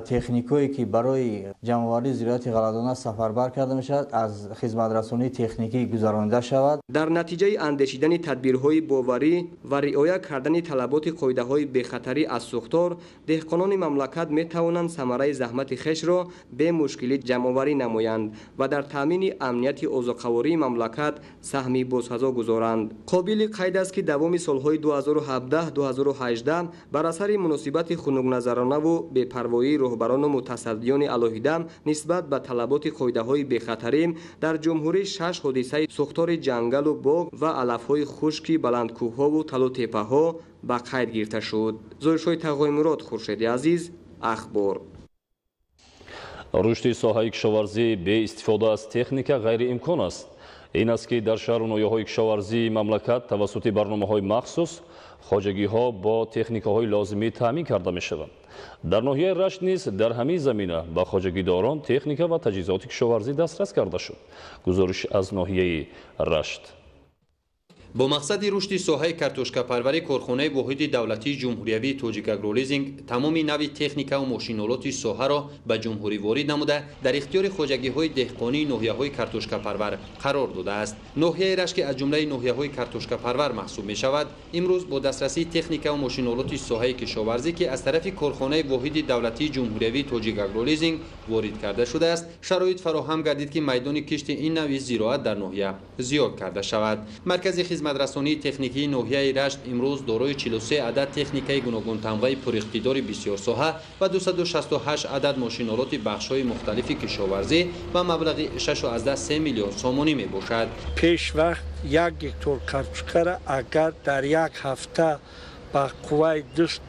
техникое, ки барои ҷамъоварии зироати ғалладона сафарбар карда мешавад, аз хизматрасонии техникӣ гузаронида шавад. Дар натиҷаи андешидани тадбирҳои боварӣ ва риоя кардани талаботи қоидаҳои бехатарӣ аз сӯхтор, деҳқонони мамлакат метавонанд самараи заҳмати хешро бемушкилӣ ҷамъоварӣ намоянд ва дар таъмини амнияти озуқавории мамлакат саҳми босазо гузоранд. Қобили қайд аст, ки давоми солҳои 2017-2018 бар асари муносибати хунукназаронаву бепарвоӣ роҳбарону мутасаддиёни алоҳида нисбат ба талаботи қоидаҳои бехатарӣ дар ҷумҳурӣ 6 ҳодисаи сӯхтори ҷангалу боғ ва алафҳои хушки баландкӯҳҳову талутепаҳо ба қайд гирифта шуд. Зоҳиршоҳи Тағоимурод, Хуршеди Азиз, Ахбор. Рушди соҳаи кишоварзӣ беистифода аз техника ғайриимкон аст. Ин аст, ки дар шаҳру ноҳияҳои кишоварзии мамлакат тавассути барномаҳои махсус хоҷагиҳо бо техникаҳои лозимӣ таъмин карда мешаванд. Дар ноҳияи Рашт низ дар ҳамин замина ба хоҷагидорон техника ва таҷҳизоти кишоварзӣ дастрас карда шуд. Гузориш аз ноҳияи Рашт. Бо мақсади рушди соҳаи картошкапарварӣ корхонаи воҳиди давлатии ҷумҳуриявии Тоҷикагролизинг тамоми нави техникаву мошинолоти соҳаро ба ҷумҳурӣ ворид намуда, дар ихтиёри хоҷагиҳои деҳқонии ноҳияҳои картошкапарвар қарор додааст. Ноҳияи Рашт, ки аз ҷумлаи ноҳияҳои картошкапарвар маҳсуб мешавад, имрӯз бо дастрасии техникаву мошинолоти соҳаи кишоварзӣ, ки аз тарафи корхонаи воҳиди давлатии ҷумҳуриявии Тоҷикагролизинг ворид карда шудааст, шароит фароҳам гардид, ки майдони кишти ин нави зироат дар ноҳия зиёд карда шавад. Маркази хизматрасонии техникии ноҳияи Рашт имрӯз дорои 43 адад техникаи гуногунтамғаи пуриқтидори бисёрсоҳа ва 268 адад мошинолоти бахшҳои мухталифи кишоварзӣ ба маблағи 6,3 миллион сомонӣ мебошад. Пешвақт 1 гектор картошкара агар дар як ҳафта ба қувваи даст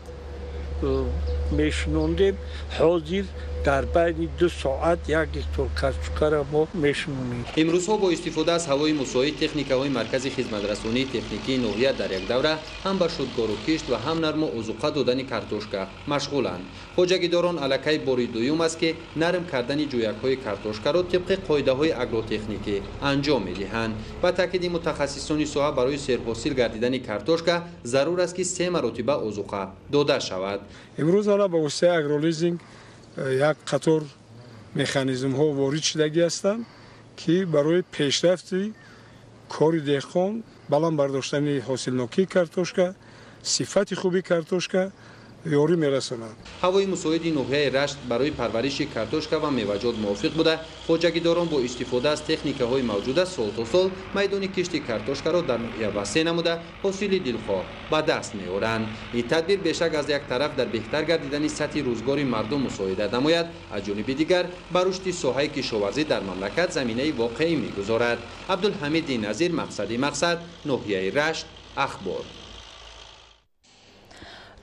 мешинондем, ҳозир дар байни 2 соат 1 гектор картошкара мо мешинонем. Имрӯзҳо бо истифода аз ҳавои мусоид техникаҳои маркази хизматрасонии техникии ноҳия дар як давра ҳам ба шудгору кишт ва ҳам нарму озуқа додани картошка машғуланд. Хоҷагидорон аллакай бори дуюм аст, ки нарм кардани ҷӯякҳои картошкаро тибқи қоидаҳои агротехникӣ анҷом медиҳанд. Ба таъкиди мутахассисони соҳа, барои серҳосил гардидани картошка зарур аст, ки 3 маротиба озуқа дода шавад. Имрӯз ана ба воситаи агролизинг як қатор механизмҳо ворид шудагӣ ҳастанд, ки барои пешрафти кори деҳқон, баланд бардоштани ҳосилнокии картошка, сифати хуби картошка ёрӣ мерасонанд. Ҳавои мусоиди ноҳияи Рашт барои парвариши картошка ва меваҷот мувофиқ буда, хоҷагидорон бо истифода аз техникаҳои мавҷуда сол то сол майдони кишти картошкаро дар ноҳия васеъ намуда, ҳосили дилхоҳ ба даст меоранд. Ин тадбир бешак аз як тараф дар беҳтар гардидани сатҳи рӯзгори мардум мусоидат намояд, аз ҷониби дигар ба рушди соҳаи кишоварзӣ дар мамлакат заминаи воқеӣ мегузорад. Абдулҳамиди Назир, Мақсади Мақсад, ноҳияи Рашт, Ахбор.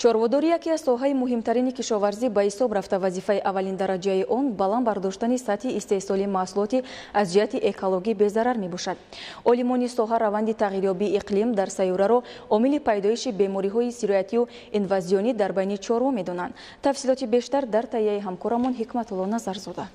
Чорводорӣ яке аз соҳаи муҳимтарини кишоварзӣ ба ҳисоб рафта, вазифаи аввалин дараҷаи он баланд бардоштани сатҳи истеҳсоли маҳсулоти аз ҷиҳати экологӣ безарар мебошад. Олимони соҳа раванди тағйирёбии иқлим дар сайёраро омили пайдоиши бемориҳои сироятию инвазионӣ дар байни чорво медонанд. Тафсилоти бештар дар таҳияи ҳамкорамон Ҳикматулло Назарзода.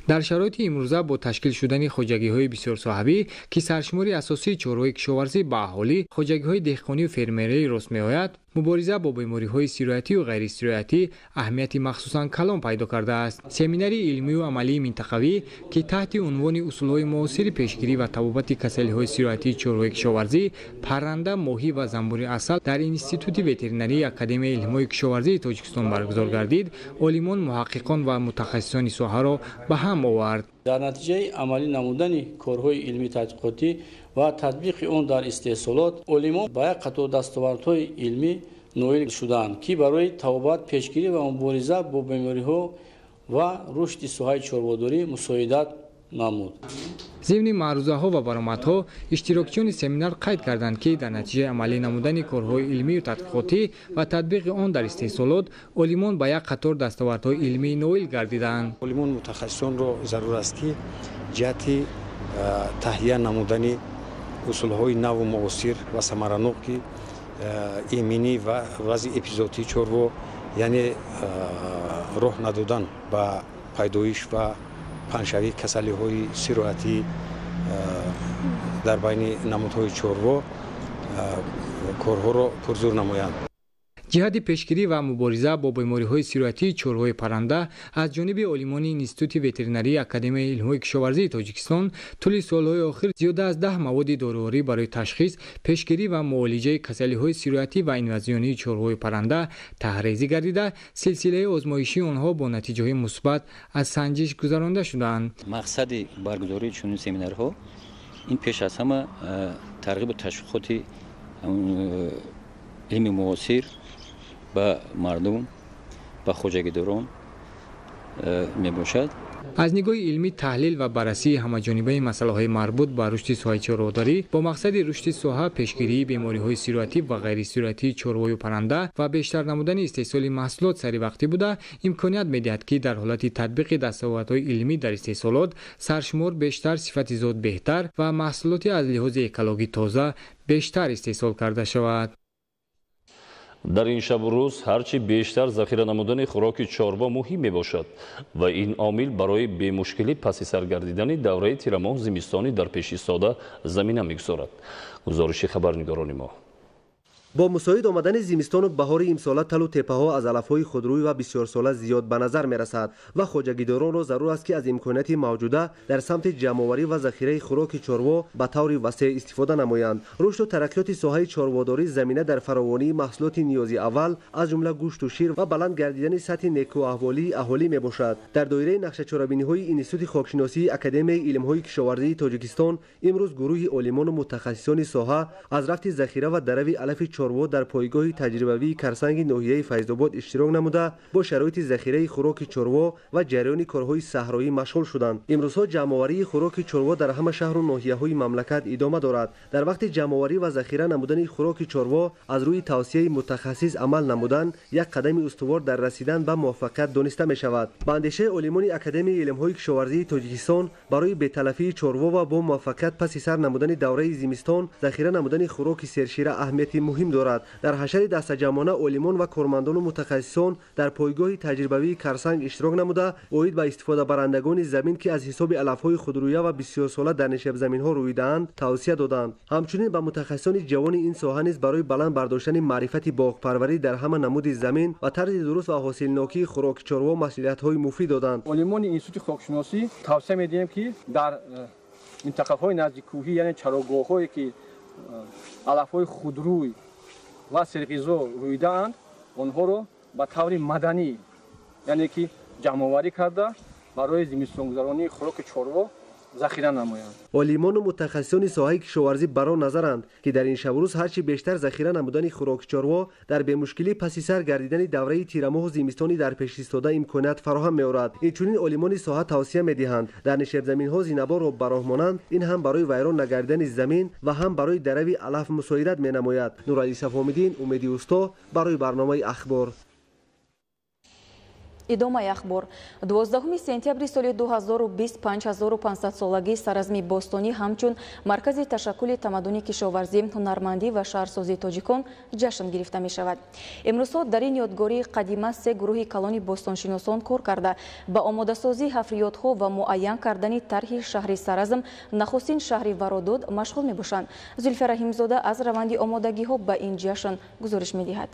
Дар шароити имрӯза бо ташкил шудани хоҷагиҳои бисёрсоҳавӣ, ки саршумори асосии чорвои кишоварзӣ ба аҳолӣ, хоҷагиҳои деҳқонию фермерӣ рост меояд, мубориза бо бемориҳои сироятию ғайрисироятӣ аҳамияти махсусан калон пайдо кардааст. Семинари илмию амалии минтақавӣ, ки таҳти унвони усулҳои муосири пешгирӣ ва табобати касалиҳои сироятии чорвои кишоварзӣ, парранда, моҳӣ ва занбури асал дар Институти ветеринарии Академияи илмҳои кишоварзии Тоҷикистон баргузор гардид, олимон, муҳаққиқон ва мутахассисони соҳаро ба ҳам овард. Дар натиҷаи амалӣ намудани корҳои илмӣ тадқиқотӣ ва татбиқи он дар истеҳсолот, олимон ба як қатор дастовардҳои илмӣ ноил шудаанд, ки барои табобат, пешгирӣ ва мубориза бо бемориҳо ва рушди соҳаи чорводорӣ мусоидат намуд. Зимни маърузаҳо ва баромадҳо иштирокчиёни семинар қайд карданд, ки дар натиҷаи амалӣ намудани корҳои илмию тадқиқотӣ ва татбиқи он дар истеҳсолот, олимон ба як қатор дастовардҳои илмӣ ноил гардиданд. Олимон мутахассисонро зарур аст, ки ҷиҳати таҳия намудани усулҳои наву муосир ва самаранок, ки иминӣ ва вазъи эпизоотии чорво, яъне роҳ надодан ба пайдоиш ва паҳншавии касалиҳои сироятӣ дар байни намудҳои чорво, корҳоро пурзур намоянд. Ҷиҳати пешгирӣ ва мубориза бо бемориҳои сироятии чорвои парранда аз ҷониби олимони Институти ветеринарии Академияи илмҳои кишоварзии Тоҷикистон тӯли солҳои охир зиёда аз 10 маводи доруворӣ барои ташхис, пешгирӣ ва муолиҷаи касалиҳои сироятӣ ва инвазионии чорвои парранда таҳрезӣ гардида, силсилаи озмоишии онҳо бо натиҷаҳои мусбат аз санҷиш гузаронда шудаанд. Мақсади баргузории чунин семинарҳо ин пеш аз ҳама тарғибу ташвиқоти илми муосир ба мардум, ба хоҷагидорон мебошад. Аз нигоҳи илмӣ таҳлил ва баррасии ҳамаҷонибаи масъалаҳои марбут ба рушди соҳаи чорводорӣ бо мақсади рушди соҳа, пешгирии бемориҳои сироятӣ ва ғайрисироятии чорвою парранда ва бештар намудани истеҳсоли маҳсулот саривақтӣ буда, имконият медиҳад, ки дар ҳолати татбиқи дастовардҳои илмӣ дар истеҳсолот саршумор бештар, сифати зот беҳтар ва маҳсулоти аз лиҳози экологӣ тоза бештар истеҳсол карда шавад. Дар ин шабу рӯз ҳарчи бештар захира намудани хӯроки чорво муҳим мебошад ва ин омил барои бемушкилӣ паси сар гардидани давраи тирамоҳ зимистони дар пеш истода замина мегузорад. Гузориши хабарнигорони мо. Бо мусоид омадани зимистону баҳори имсола талу теппаҳо аз алафҳои худрӯй ва бисёрсола зиёд ба назар мерасад ва хоҷагидоронро зарур аст, ки аз имконияти мавҷуда дар самти ҷамъоварӣ ва захираи хӯроки чорво ба таври васеъ истифода намоянд. Рушду тараққиёти соҳаи чорводорӣ замина дар фаровонии маҳсулоти ниёзи аввал, аз ҷумла гӯшту шир ва баланд гардидани сатҳи некӯаҳволии аҳолӣ мебошад. Дар доираи нақшачорабиниҳои Институти хокшиносии Академияи илмҳои кишоварзии Тоҷикистон имрӯз гурӯҳи олимону мутахассисони соҳа аз рафти захира ва дарави алафи чорво дар пойгоҳи таҷрибавии Карсанги ноҳияи Файзобод иштирок намуда, бо шароити захираи хӯроки чорво ва ҷараёни корҳои саҳроӣ машғул шуданд. Имрӯзҳо ҷамъоварии хӯроки чорво дар ҳама шаҳру ноҳияҳои мамлакат идома дорад. Дар вақти ҷамъоварӣ ва захира намудани хӯроки чорво аз рӯи тавсияи мутахассис амал намудан як қадами устувор дар расидан ба муваффақият дониста мешавад. Ба андешаи олимони Академияи илмҳои кишоварзии Тоҷикистон, барои беталафии чорво ва бо муваффақият паси сар намудани давраи зимистон захира намудани хӯроки сершира аҳамияти муҳим дорад. Дар ҳашари дастаҷамъона олимон ва кормандону мутахассисон дар пойгоҳи таҷрибавии Карсанг иштирок намуда, оид ба истифодабарандагони замин, ки аз ҳисоби алафҳои худрӯя ва бисёрсола дар нишебзаминҳо рӯидаанд, тавсия доданд. Ҳамчунин ба мутахассисони ҷавони ин соҳа низ барои баланд бардоштани маърифати боғпарварӣ дар ҳама намуди замин ва тарзи дуруст ва ҳосилнокии хӯроки чорво маслиҳатҳои муфид доданд. Олимони Институти хокшиносӣ тавсия медиҳем, ки дар минтақаҳои наздиккӯҳӣ, яъне чарогоҳҳое, ки алафҳои худрӯй ва серғизо рӯидаанд, онҳоро ба таври маданӣ, яъне ки ҷамъоварӣ карда, барои зимистонгузаронии хӯроки чорво захира намоянд. Олимону мутахассисони соҳаи кишоварзӣ бар он назаранд, ки дар ин шабурӯз ҳарчи бештар захира намудани хӯроки чорво дар бемушкилӣ паси сар гардидани давраи тирамоҳу зимистони дар пеш истода имконият фароҳам меорад. Инчунин олимони соҳа тавсия медиҳанд, дар нишебзаминҳо зинаборро ба роҳ монанд, ин ҳам барои вайрон нагардидани замин ва ҳам барои дарави алаф мусоидат менамояд. Нуралӣ Сафомиддин, Умеди Усто, барои барномаи Ахбор. Идомаи ахбор. 12 сентябри соли 2020 5500-солагии Саразми бостонӣ ҳамчун маркази ташаккули тамаддуни кишоварзӣ, ҳунармандӣ ва шаҳрсозии тоҷикон ҷашн гирифта мешавад. Имрӯзҳо дар ин ёдгории қадима се гурӯҳи калони бостоншиносон кор карда, ба омодасозии ҳафриётҳо ва муайян кардани тарҳи шаҳри Саразм, нахустин шаҳри Вародуд, машғул мебошанд. Зулфия Раҳимзода аз раванди омодагиҳо ба ин ҷашн гузориш медиҳад.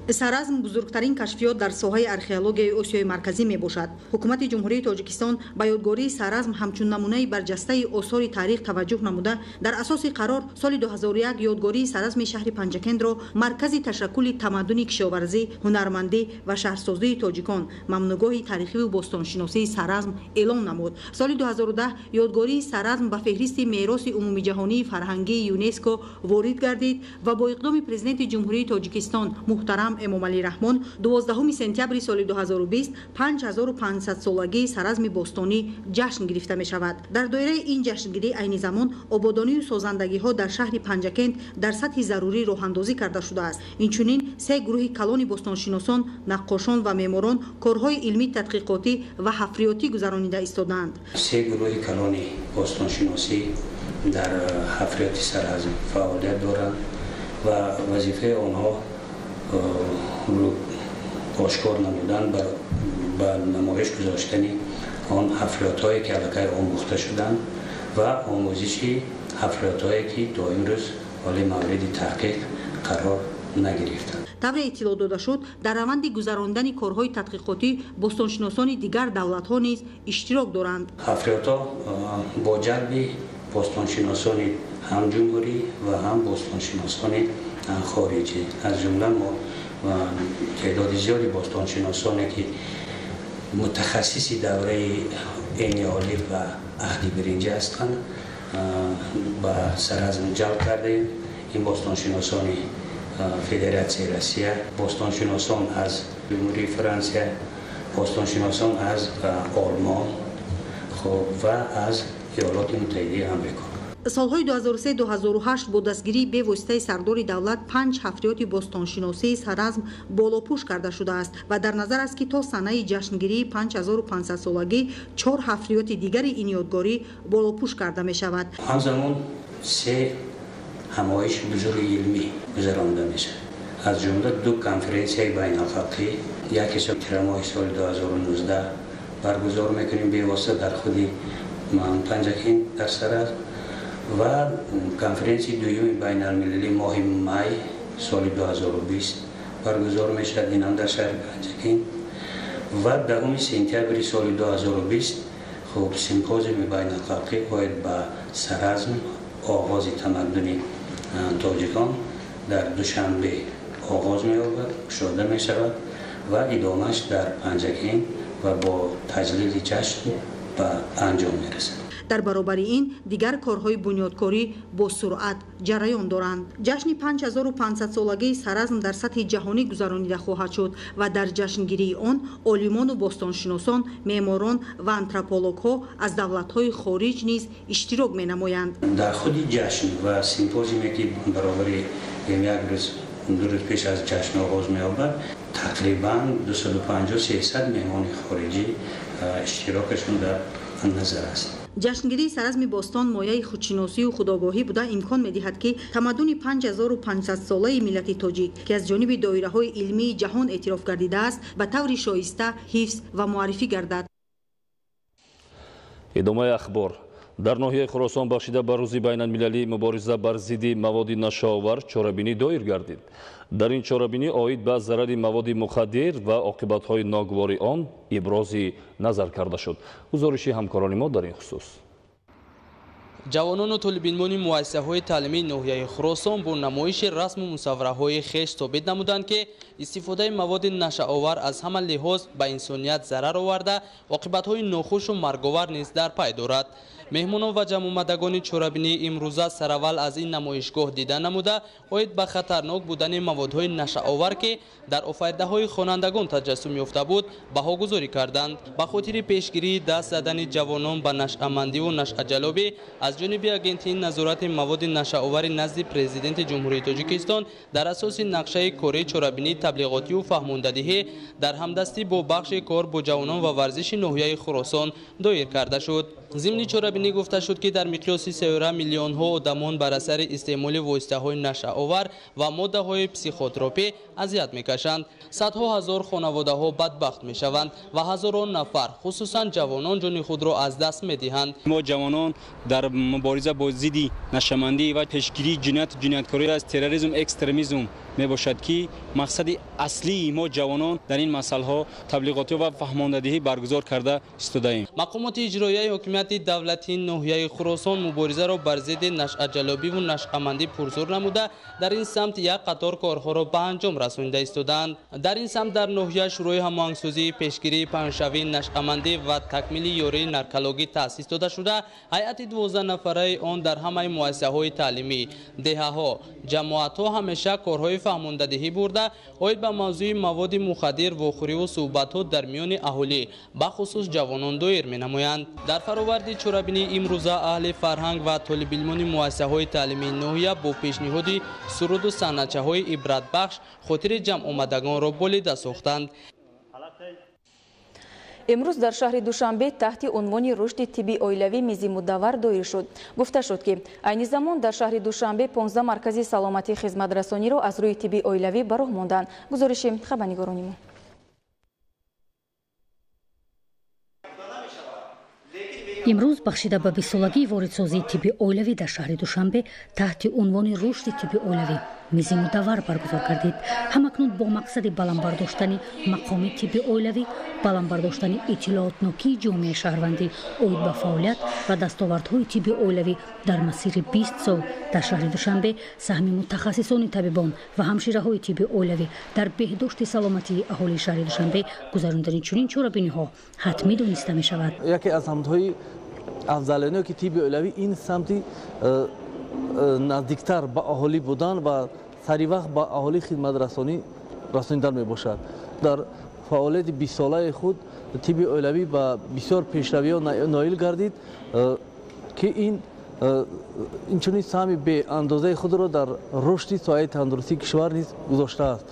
Саразм бузургтарин кашфиёт дар соҳаи археологияи Осиёи Марказӣ мебошад. Ҳукумати Ҷумҳурии Тоҷикистон ба ёдгории Саразм ҳамчун намунаи барҷастаи осори таърих таваҷҷӯҳ намуда, дар асоси қарор соли 2001 ёдгории Саразми шаҳри Панҷакентро маркази ташаккули тамаддуни кишоварзӣ, ҳунармандӣ ва шаҳрсозии тоҷикон, мамнугоҳи таърихиву бостоншиносии Саразм эълон намуд. Соли 2010 ёдгории Саразм ба феҳристи мероси умумиҷаҳонии фарҳангии ЮНЕСКО ворид гардид ва бо иқдоми Президенти Ҷумҳурии Тоҷикистон муҳтарам Эмомалӣ Раҳмон 12 сентябри соли 2020 5500-солагии Саразми бостонӣ ҷашн гирифта мешавад. Дар доираи ин ҷашнгирӣ айни замон ободонию созандагиҳо дар шаҳри Панҷакент дар сатҳи зарурӣ роҳандозӣ карда шудааст. Инчунин се гурӯҳи калони бостоншиносон, наққошон ва меъморон корҳои илмӣ тадқиқотӣ ва ҳафриётӣ гузаронида истодаанд. Се гурӯҳи калони бостоншиносӣ дар ҳафриёти Саразм фаъолият доранд ва вазифаи онҳо ошкор намудан, ба намоиш гузоштани он ҳафриётҳое, ки аллакай омӯхта шуданд, ва омӯзиши ҳафриётҳое, ки то имрӯз ҳоле мавриди таҳқиқ қарор нагирифтанд. Тавре иттилоъ дода шуд, дар раванди гузарондани корҳои тадқиқотӣ бостоншиносони дигар давлатҳо низ иштирок доранд. Ҳафриётҳо бо ҷалби бостоншиносони ҳам ҷумҳурӣ ва ҳам бостоншиносони хориҷӣ, аз ҷумла мо теъдоди зиёди бостоншиносоне, ки мутахассиси давраи энеолит ва аҳди биринҷӣ ҳастанд, ба Саразм ҷалб кардаем. Ин бостоншиносони Федератсияи Россия, бостоншиносон аз Ҷумҳурии Франсия, бостоншиносон аз Олмон ва аз Иёлоти Муттаҳидаи Амрико. Солҳои 2003-2008 бо дастгирии бевоситаи сардори давлат 5 ҳафриёти бостоншиносии Саразм болопӯш карда шудааст ва дар назар аст, ки то санаи ҷашнгирии 5500-солагӣ 4 ҳафриёти дигари ин ёдгорӣ болопӯш карда мешавад. Ҳамзамон се ҳамоиши бузурги илмӣ гузаронда мешавад. Аз ҷумла ду конференсияи байналхалқӣ, яке тирамоҳи соли 2019 баргузор мекунем бевосита дар худи Панҷакент дар Саразм ва конференсияи дуюми байналмилалӣ моҳи май соли 2020 баргузор мешавад, ин ҳам дар шаҳри Панҷакент ва 10 сентябри соли 2020 хуб симпозиуми байналхалқӣ оид ба Саразм, оғози тамаддуни тоҷикон дар Душанбе оғоз меёбад, кушода мешавад ва идомааш дар Панҷакент ва бо таҷлили ҷашн ба анҷом мерасад. Дар баробари ин дигар корҳои бунёдкорӣ бо суръат ҷараён доранд. Ҷашни 5500-солагии Саразм дар сатҳи ҷаҳонӣ гузаронида хоҳад шуд ва дар ҷашнгирии он олимону бостоншиносон, меъморон ва антропологҳо аз давлатҳои хориҷ низ иштирок менамоянд. Дар худи ҷашн ва симпозиуме ки баробари як рӯз ду рӯз пеш аз ҷашн оғоз меёбад, тақрибан 250-300 меҳмони хориҷӣ иштирокашон дар назар аст. Ҷашнгирии Саразми бостон мояи худшиносию худогоҳӣ буда имкон медиҳад, ки тамаддуни 5500-солаи миллати тоҷик, ки аз ҷониби доираҳои илмии ҷаҳон эътироф гардидааст, ба таври шоиста ҳифз ва муаррифӣ гардад. Идомаи ахбор. Дар ноҳияи Хуросон бахшида ба рӯзи байналмилалии мубориза бар зидди маводи нашъаовар чорабинӣ доир гардид. Дар ин чорабинӣ оид ба зарари маводи мухаддир ва оқибатҳои ногувори он ибрози назар карда шуд. Гузориши ҳамкорони мо дар ин хусус. Ҷавонону толибилмони муассисаҳои таълимии ноҳияи Хуросон бо намоиши расму мусаввараҳои хеш собит намуданд, ки истифодаи маводи нашъаовар аз ҳама лиҳоз ба инсоният зарар оварда, оқибатҳои нохушу марговар низ дар пай дорад. Меҳмонон ва ҷамъомадагони чорабинии имрӯза сараввал аз ин намоишгоҳ дида намуда, оид ба хатарнок будани маводҳои нашъаовар, ки дар офаридаҳои хонандагон таҷассум ёфта буд, баҳогузорӣ карданд. Ба хотири пешгирии даст задани ҷавонон ба нашъамандиву нашъаҷалобӣ аз ҷониби Агентии назорати маводи нашъаовари назди Президенти Ҷумҳурии Тоҷикистон дар асоси нақшаи кории чорабинии таблиғотиву фаҳмондадиҳӣ дар ҳамдастӣ бо бахши кор бо ҷавонон ва варзиши ноҳияи Хуросон доир карда шуд. Зимни чорабинӣ гуфта шуд, ки дар миқёси сайёра миллионҳо одамон бар асари истеъмоли воситаҳои нашъаовар ва моддаҳои психотропӣ азият мекашанд. Садҳо ҳазор хонаводаҳо бадбахт мешаванд ва ҳазорон нафар, хусусан ҷавонон, ҷони худро аз даст медиҳанд. Мо ҷавонон дар мубориза бо зидди нашъамандӣ ва пешгирии ҷинояту ҷинояткорӣ аз терроризм, экстремизм мебошад, ки мақсади аслии мо ҷавонон дар ин масъалаҳо таблиғотӣ ва фаҳмондадиҳӣ баргузор карда истодаем. Мақомоти иҷроияи ҳокимияти давлатии ноҳияи Хуросон муборизаро бар зидди нашъаҷалобиву нашъамандӣ пурзур намуда, дар ин самт як қатор корҳоро ба анҷом расонида истодаанд. Дар ин самт дар ноҳия Шӯрои ҳамоҳангсозии пешгирии паҳншавии нашъамандӣ ва такмили ёрии наркологӣ таъсис дода шуда, ҳайати 12 нафараи он дар ҳамаи муассисаҳои таълимӣ, деҳаҳо, ҷамоатҳо ҳамеша корҳои фаҳмондадиҳӣ бурда, оид ба мавзӯи маводи мухаддир, вохӯриву суҳбатҳо дар миёни аҳолӣ, бахусус ҷавонон доир менамоянд. Дар фароварди чорабинии имрӯза аҳли фарҳанг ва толибилмони муассисаҳои таълимии ноҳия бо пешниҳоди суруду санъатчаҳои ибратбахш хотири ҷамъомадагонро болида сохтанд. Имрӯз дар шаҳри Душанбе таҳти унвони рушди тибби оилавӣ мизи мудаввар доир шуд. Гуфта шуд, ки айни замон дар шаҳри Душанбе 15 маркази саломатии хизматрасониро аз рӯи тибби оилавӣ ба роҳ монданд. Гузориши хабарнигорони мо. Имрӯз бахшида ба бистсолагии воридсозии тибби оилавӣ дар шаҳри Душанбе таҳти унвони рушди тибби оилавӣ мизи мудаввар баргузор гардид. Ҳамакнун бо мақсади баланд бардоштани мақоми тибби оилавӣ, баланд бардоштани иттилоотнокии ҷомеаи шаҳрвандӣ оид ба фаъолият ва дастовардҳои тибби оилавӣ дар масири 20 сол дар шаҳри Душанбе, саҳми мутахассисони табибон ва ҳамшираҳои тибби оилавӣ дар беҳдошти саломатии аҳолии шаҳри Душанбе гузарондани чунин чорабиниҳо ҳатмӣ дониста мешавад. Яке аз самтҳои афзалиятҳое ки тибби оилавӣ ин самти наздиктар ба аҳолӣ будан ва саривақт ба аҳолӣ хидматрасонӣ расонидан мебошад. Дар фаъолияти бистсолаи худ тибби оилавӣ ба бисёр пешравиҳо ноил гардид, ки ин инчунин саҳми беандозаи худро дар рушди соҳаи тандурустии кишвар низ гузоштааст.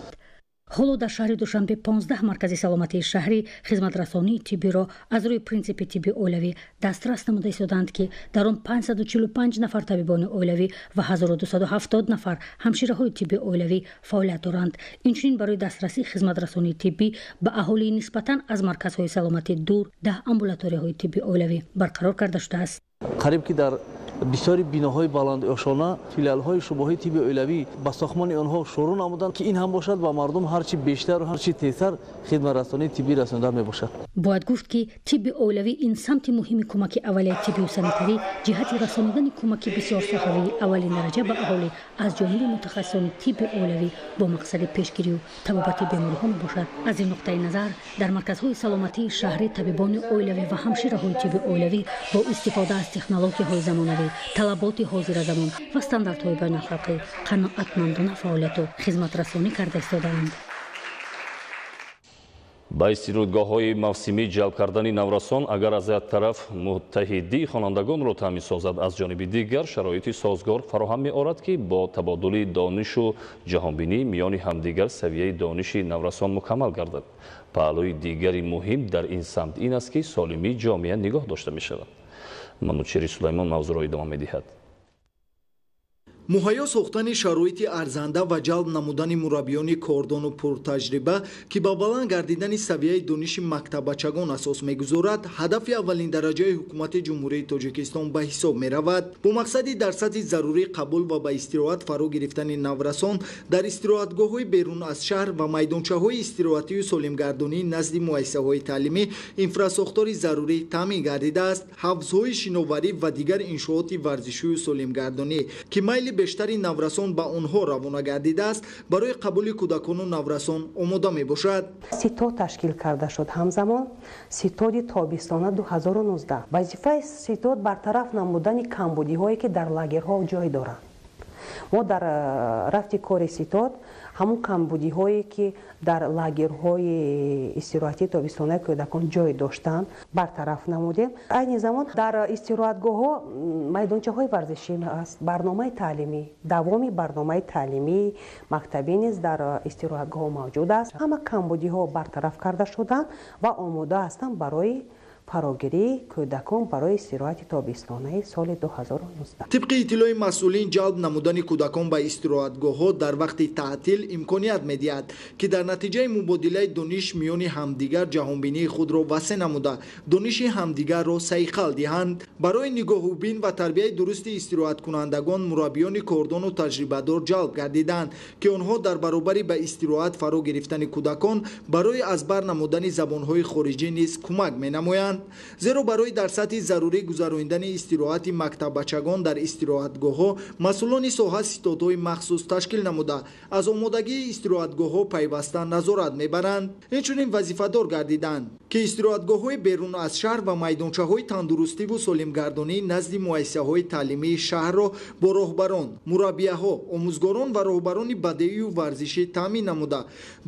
Ҳоло дар шаҳри Душанбе 15 маркази саломатии шаҳрӣ хизматрасонии тиббиро аз рӯи принсипи тибби оилавӣ дастрас намуда истодаанд, ки дар он 545 нафар табибони оилавӣ ва 1270 нафар ҳамшираҳои тибби оилавӣ фаъолият доранд. Инчунин барои дастрасии хизматрасонии тиббӣ ба аҳолии нисбатан аз марказҳои саломатӣ дур 10 амбулаторияҳои тибби оилавӣ барқарор карда шудааст. Қариб ки дар бисёри биноҳои баландошона филиалҳои шуъбаҳои тибби оилавӣ ба сохтмони онҳо шурӯъ намуданд, ки ин ҳам бошад ба мардум ҳарчи бештару ҳарчи тезтар хидматрасонии тиббӣ расонида мебошад. Бояд гуфт, ки тибби оилавӣ ин самти муҳими кӯмаки аввалияи тиббию санитарӣ ҷиҳати расонидани кӯмаки бисёрсоҳавии аввалин дараҷа ба аҳолӣ аз ҷониби мутахассисони тибби оилавӣ бо мақсади пешгирию табобати бемориҳо мебошад. Аз ин нуқтаи назар дар марказҳои саломатии шаҳрӣ табибони оилавӣ ва ҳамшираҳои тибби оилавӣ бо истифода аз технологияҳои замонавӣ, талаботи ҳозиразамон ва стандартҳои байналхалқӣ қаноатмандона фаъолияту хизматрасонӣ карда истодаанд. Ба истироҳатгоҳҳои мавсимӣ ҷалб кардани наврасон агар аз як тараф муттаҳидии хонандагонро таъмин созад, аз ҷониби дигар шароити созгор фароҳам меорад, ки бо табодули донишу ҷаҳонбинӣ миёни ҳамдигар савияи дониши наврасон мукаммал гардад. Паҳлӯи дигари муҳим дар ин самт ин аст, ки солимии ҷомеа нигоҳ дошта мешавад. Манучери Сулаймон мавзӯъро идома медиҳад. Муҳайё сохтани шароити арзанда ва ҷалб намудани мураббиёни кордону пуртаҷриба, ки ба баланд гардидани савияи дониши мактаббачагон асос мегузорад, ҳадафи аввалин дараҷаи ҳукумати Ҷумҳурии Тоҷикистон ба ҳисоб меравад. Бо мақсади дар сатҳи зарурӣ қабул ва ба истироҳат фаро гирифтани наврасон дар истироҳатгоҳҳои берун аз шаҳр ва майдончаҳои истироҳатию солимгардонӣ назди муассисаҳои таълимӣ инфрасохтори зарурӣ таъмин гардидааст. Ҳавзҳои шиноварӣ ва дигар иншооти варзишию солимгардонӣ, ки майли бештари наврасон ба онҳо равона гардидааст, барои қабули кӯдакону наврасон омода мебошад. Ситод ташкил карда шуд. Ҳамзамон ситоди тобистона 2019. Вазифаи ситод бартараф намудани камбудиҳое, ки дар лагерҳо ҷой доранд. Мо дар рафти кори ситод ҳамон камбудиҳое, ки дар лагерҳои истироҳатии тобистонаи кӯдакон ҷой доштанд, бартараф намудем. Айни замон дар истироҳатгоҳҳо майдончаҳои варзишӣ аст, барномаи таълимӣ, давоми барномаи таълимии мактабӣ низ дар истироҳатгоҳҳо мавҷуд аст. Ҳама камбудиҳо бартараф карда шуданд ва омода ҳастанд барои фарогирии кӯдакон барои истироҳати тобистонаи соли 2019. Тибқи иттилои масъулин, ҷалб намудани кӯдакон ба истироҳатгоҳҳо дар вақти таътил имконият медиҳад, ки дар натиҷаи мубодилаи дониш миёни ҳамдигар ҷаҳонбинии худро васеъ намуда, дониши ҳамдигарро сайқал диҳанд. Барои нигоҳубин ва тарбияи дурусти истироҳаткунандагон мураббиёни кордону таҷрибадор ҷалб гардиданд, ки онҳо дар баробари ба истироҳат фаро гирифтани кӯдакон барои аз бар намудани забонҳои хориҷӣ низ кӯмак менамоянд. Зеро барои дар сатҳи зарурӣ гузарондани истироҳати мактаббачагон дар истироҳатгоҳҳо масъулони соҳа ситодҳои махсус ташкил намуда, аз омодагии истироҳатгоҳҳо пайваста назорат мебаранд. Инчунин вазифадор гардиданд, ки истироҳатгоҳҳои берун аз шаҳр ва майдончаҳои тандурустиву солимгардонӣ назди муассисаҳои таълимии шаҳрро бо роҳбарон, мураббияҳо, омӯзгорон ва роҳбарони бадеию варзишӣ таъмин намуда,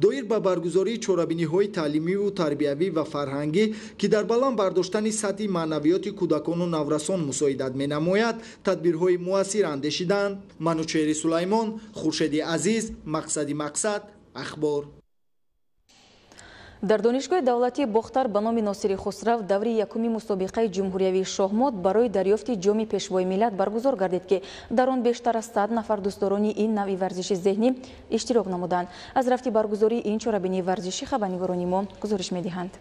доир ба баргузории чорабиниҳои таълимиву тарбиявӣ ва фарҳангӣ, ки дар баланд бардоштани сатҳи маънавиёти кӯдакону наврасон мусоидат менамояд, тадбирҳои муассир андешиданд. Манучери Сулаймон, Хуршеди Азиз, Мақсади Мақсад, Ахбор. Дар донишгоҳи давлатии Бохтар ба номи Носири Хусрав даври якуми мусобиқаи ҷумҳуриявии шоҳмот барои дарёфти ҷоми пешвои миллат баргузор гардид, ки дар он бештар аз 100 нафар дӯстдорони ин навъи варзиши зеҳнӣ иштирок намуданд. Аз рафти баргузории ин чорабинии варзишӣ хабарнигорони мо гузориш медиҳанд.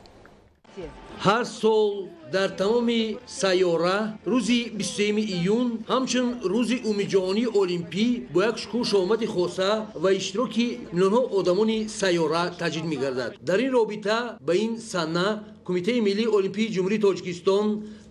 Ҳар сол дар тамоми сайёра рӯзи 23 июн ҳамчун рӯзи умумиҷаҳонии олимпӣ бо як шукӯҳу шаҳомати хоса ва иштироки миллионҳо одамони сайёра таҷлил мегардад. Дар ин робита ба ин сана Кумитаи миллии олимпии Ҷумҳурии Тоҷикистон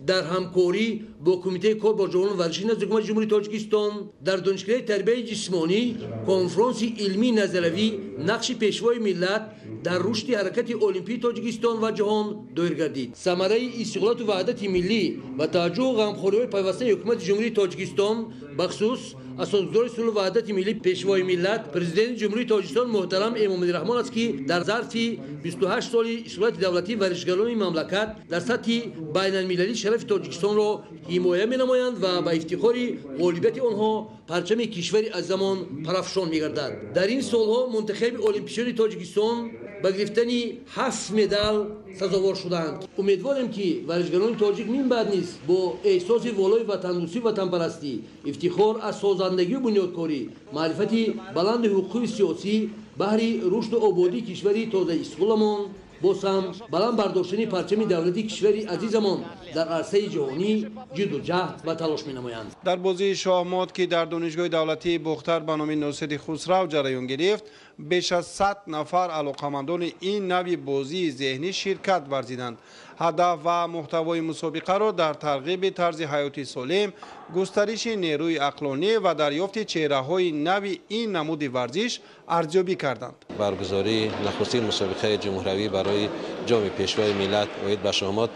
дар ҳамкорӣ бо Кумитаи кор бо ҷавонон варзиши назди Ҳукумати Ҷумҳурии Тоҷикистон дар Донишкадаи тарбияи ҷисмонӣ конфронси илмии назариявӣ нақши пешвои миллат Дар рушди ҳаракати олимпии Тоҷикистон ва ҷаҳон доир гардид. Самараи истиқлолату ваҳдати миллӣ ва таваҷҷӯҳу ғамхориҳои пайвастаи ҳукумати Ҷумҳурии Тоҷикистон, бахусус асосгузори сулҳу ваҳдати миллӣ, Пешвои миллат, Президенти Ҷумҳурии Тоҷикистон муҳтарам Эмомалӣ Раҳмон аст, ки дар зарфи 28 соли истиқлолияти давлатӣ варзишгарони мамлакат дар сатҳи байналмилалӣ шарафи Тоҷикистонро ҳимоя менамоянд ва ба ифтихори ғолибияти онҳо парчами кишвари азизамон парафшон мегардад. Дар ин солҳо мунтахаби олимпичиёни Тоҷикистон ба гирифтани 7 медал сазовор шуданд. Умедворем, ки варзишгарони тоҷик минбаъд низ бо эҳсоси волои ватандӯстӣ, ватанпарастӣ, ифтихор аз созандагию бунёдкорӣ, маърифати баланди ҳуқуқи сиёсӣ баҳри рушду ободии кишвари тозаистиқлоламон, боз ҳам баланд бардоштани парчами давлати кишвари азизамон дар арсаи ҷаҳонӣ ҷидду ҷаҳд ва талош менамоянд. Дар бозии шоҳмот, ки дар Донишгоҳи давлатии Бохтар ба номи Носири Хусрав ҷараён гирифт, беш аз 100 нафар алоқамандони ин навъи бозии зеҳнӣ ширкат варзиданд. Ҳадаф ва муҳтавои мусобиқаро дар тарғиби тарзи ҳаёти солим, густариши нерӯи ақлонӣ ва дарёфти чеҳраҳои нави ин намуди варзиш арзёбӣ карданд. Баргузории нахустин мусобиқаи ҷумҳуравӣ барои ҷоми Пешвои миллат оид ба шоҳмот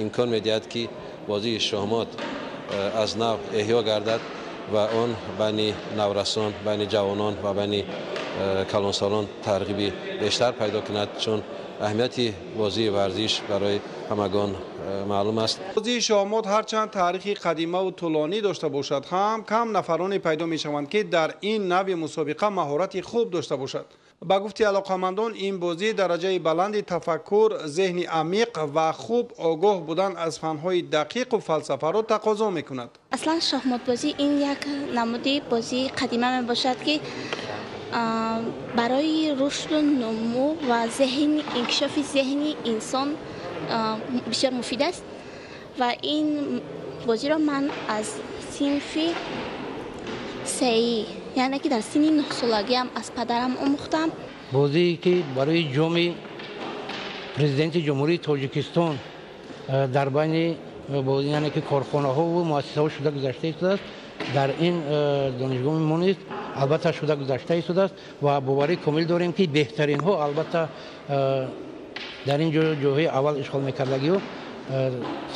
имкон медиҳад, ки бозии шоҳмот аз нав эҳё гардад ва он байни наврасон, байни ҷавонон ва байни калонсолон тарғиби бештар пайдо кунад, чун аҳамияти бозии варзиш барои ҳамагон маълум аст. Бозии шоҳмот ҳарчанд таърихи қадимаву тӯлонӣ дошта бошад ҳам, кам нафароне пайдо мешаванд, ки дар ин навъи мусобиқа маҳорати хуб дошта бошад. Ба гуфти алоқамандон, ин бозӣ дараҷаи баланди тафаккур, зеҳни амиқ ва хуб огоҳ будан аз фанҳои дақиқу фалсафаро тақозо мекунад. Аслан шоҳмотбозӣ ин як намуди бозии қадима мебошад, ки барои рушду нумӯ ва инкишофи зеҳни инсон бисёр муфид аст ва ин бозиро ман аз синфи сеӣ, яъне ки дар синни 9-солагиам аз падарам омӯхтам. Бозие ки барои ҷоми Президенти Ҷумҳурии Тоҷикистон дар байни яъне ки корхонаҳову муассисаҳо шуда гузашта истодааст, дар ин донишгоҳи мо низ албатта шуда гузашта истодааст ва боварӣ комил дорем, ки беҳтаринҳо албатта дар ин ҷойҳои аввал ишғол мекардагиҳо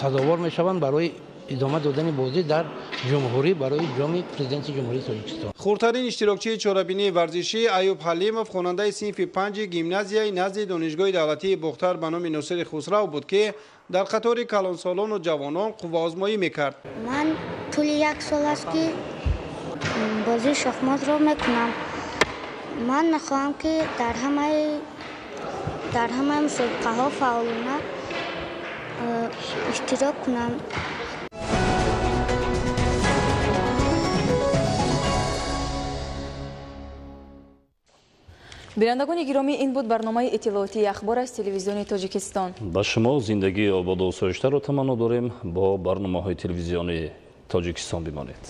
сазовор мешаванд барои идома додани бозӣ дар ҷумҳурӣ барои ҷоми Президенти Ҷумҳурии Тоҷикистон. Хурдтарин иштирокчии чорабинии варзишӣ Аюб Ҳалимов, хонандаи синфи 5 гимназияи назди Донишгоҳи давлатии Бохтар ба номи Носири Хусрав буд, ки дар қатори калонсолону ҷавонон қувваозмоӣ мекард. Ман тӯли як сол аст, ки бозии шоҳмотро мекунам. Ман мехоҳам, ки дар ҳамаи мусобиқаҳо фаъолона иштирок кунам. Бинандагони гиромӣ, ин буд барномаи иттилоотии ахбор аз телевизиони Тоҷикистон. Ба шумо зиндагии ободу осоиштаро таманно дорем. Бо барномаҳои телевизиони Тоҷикистон бимонед.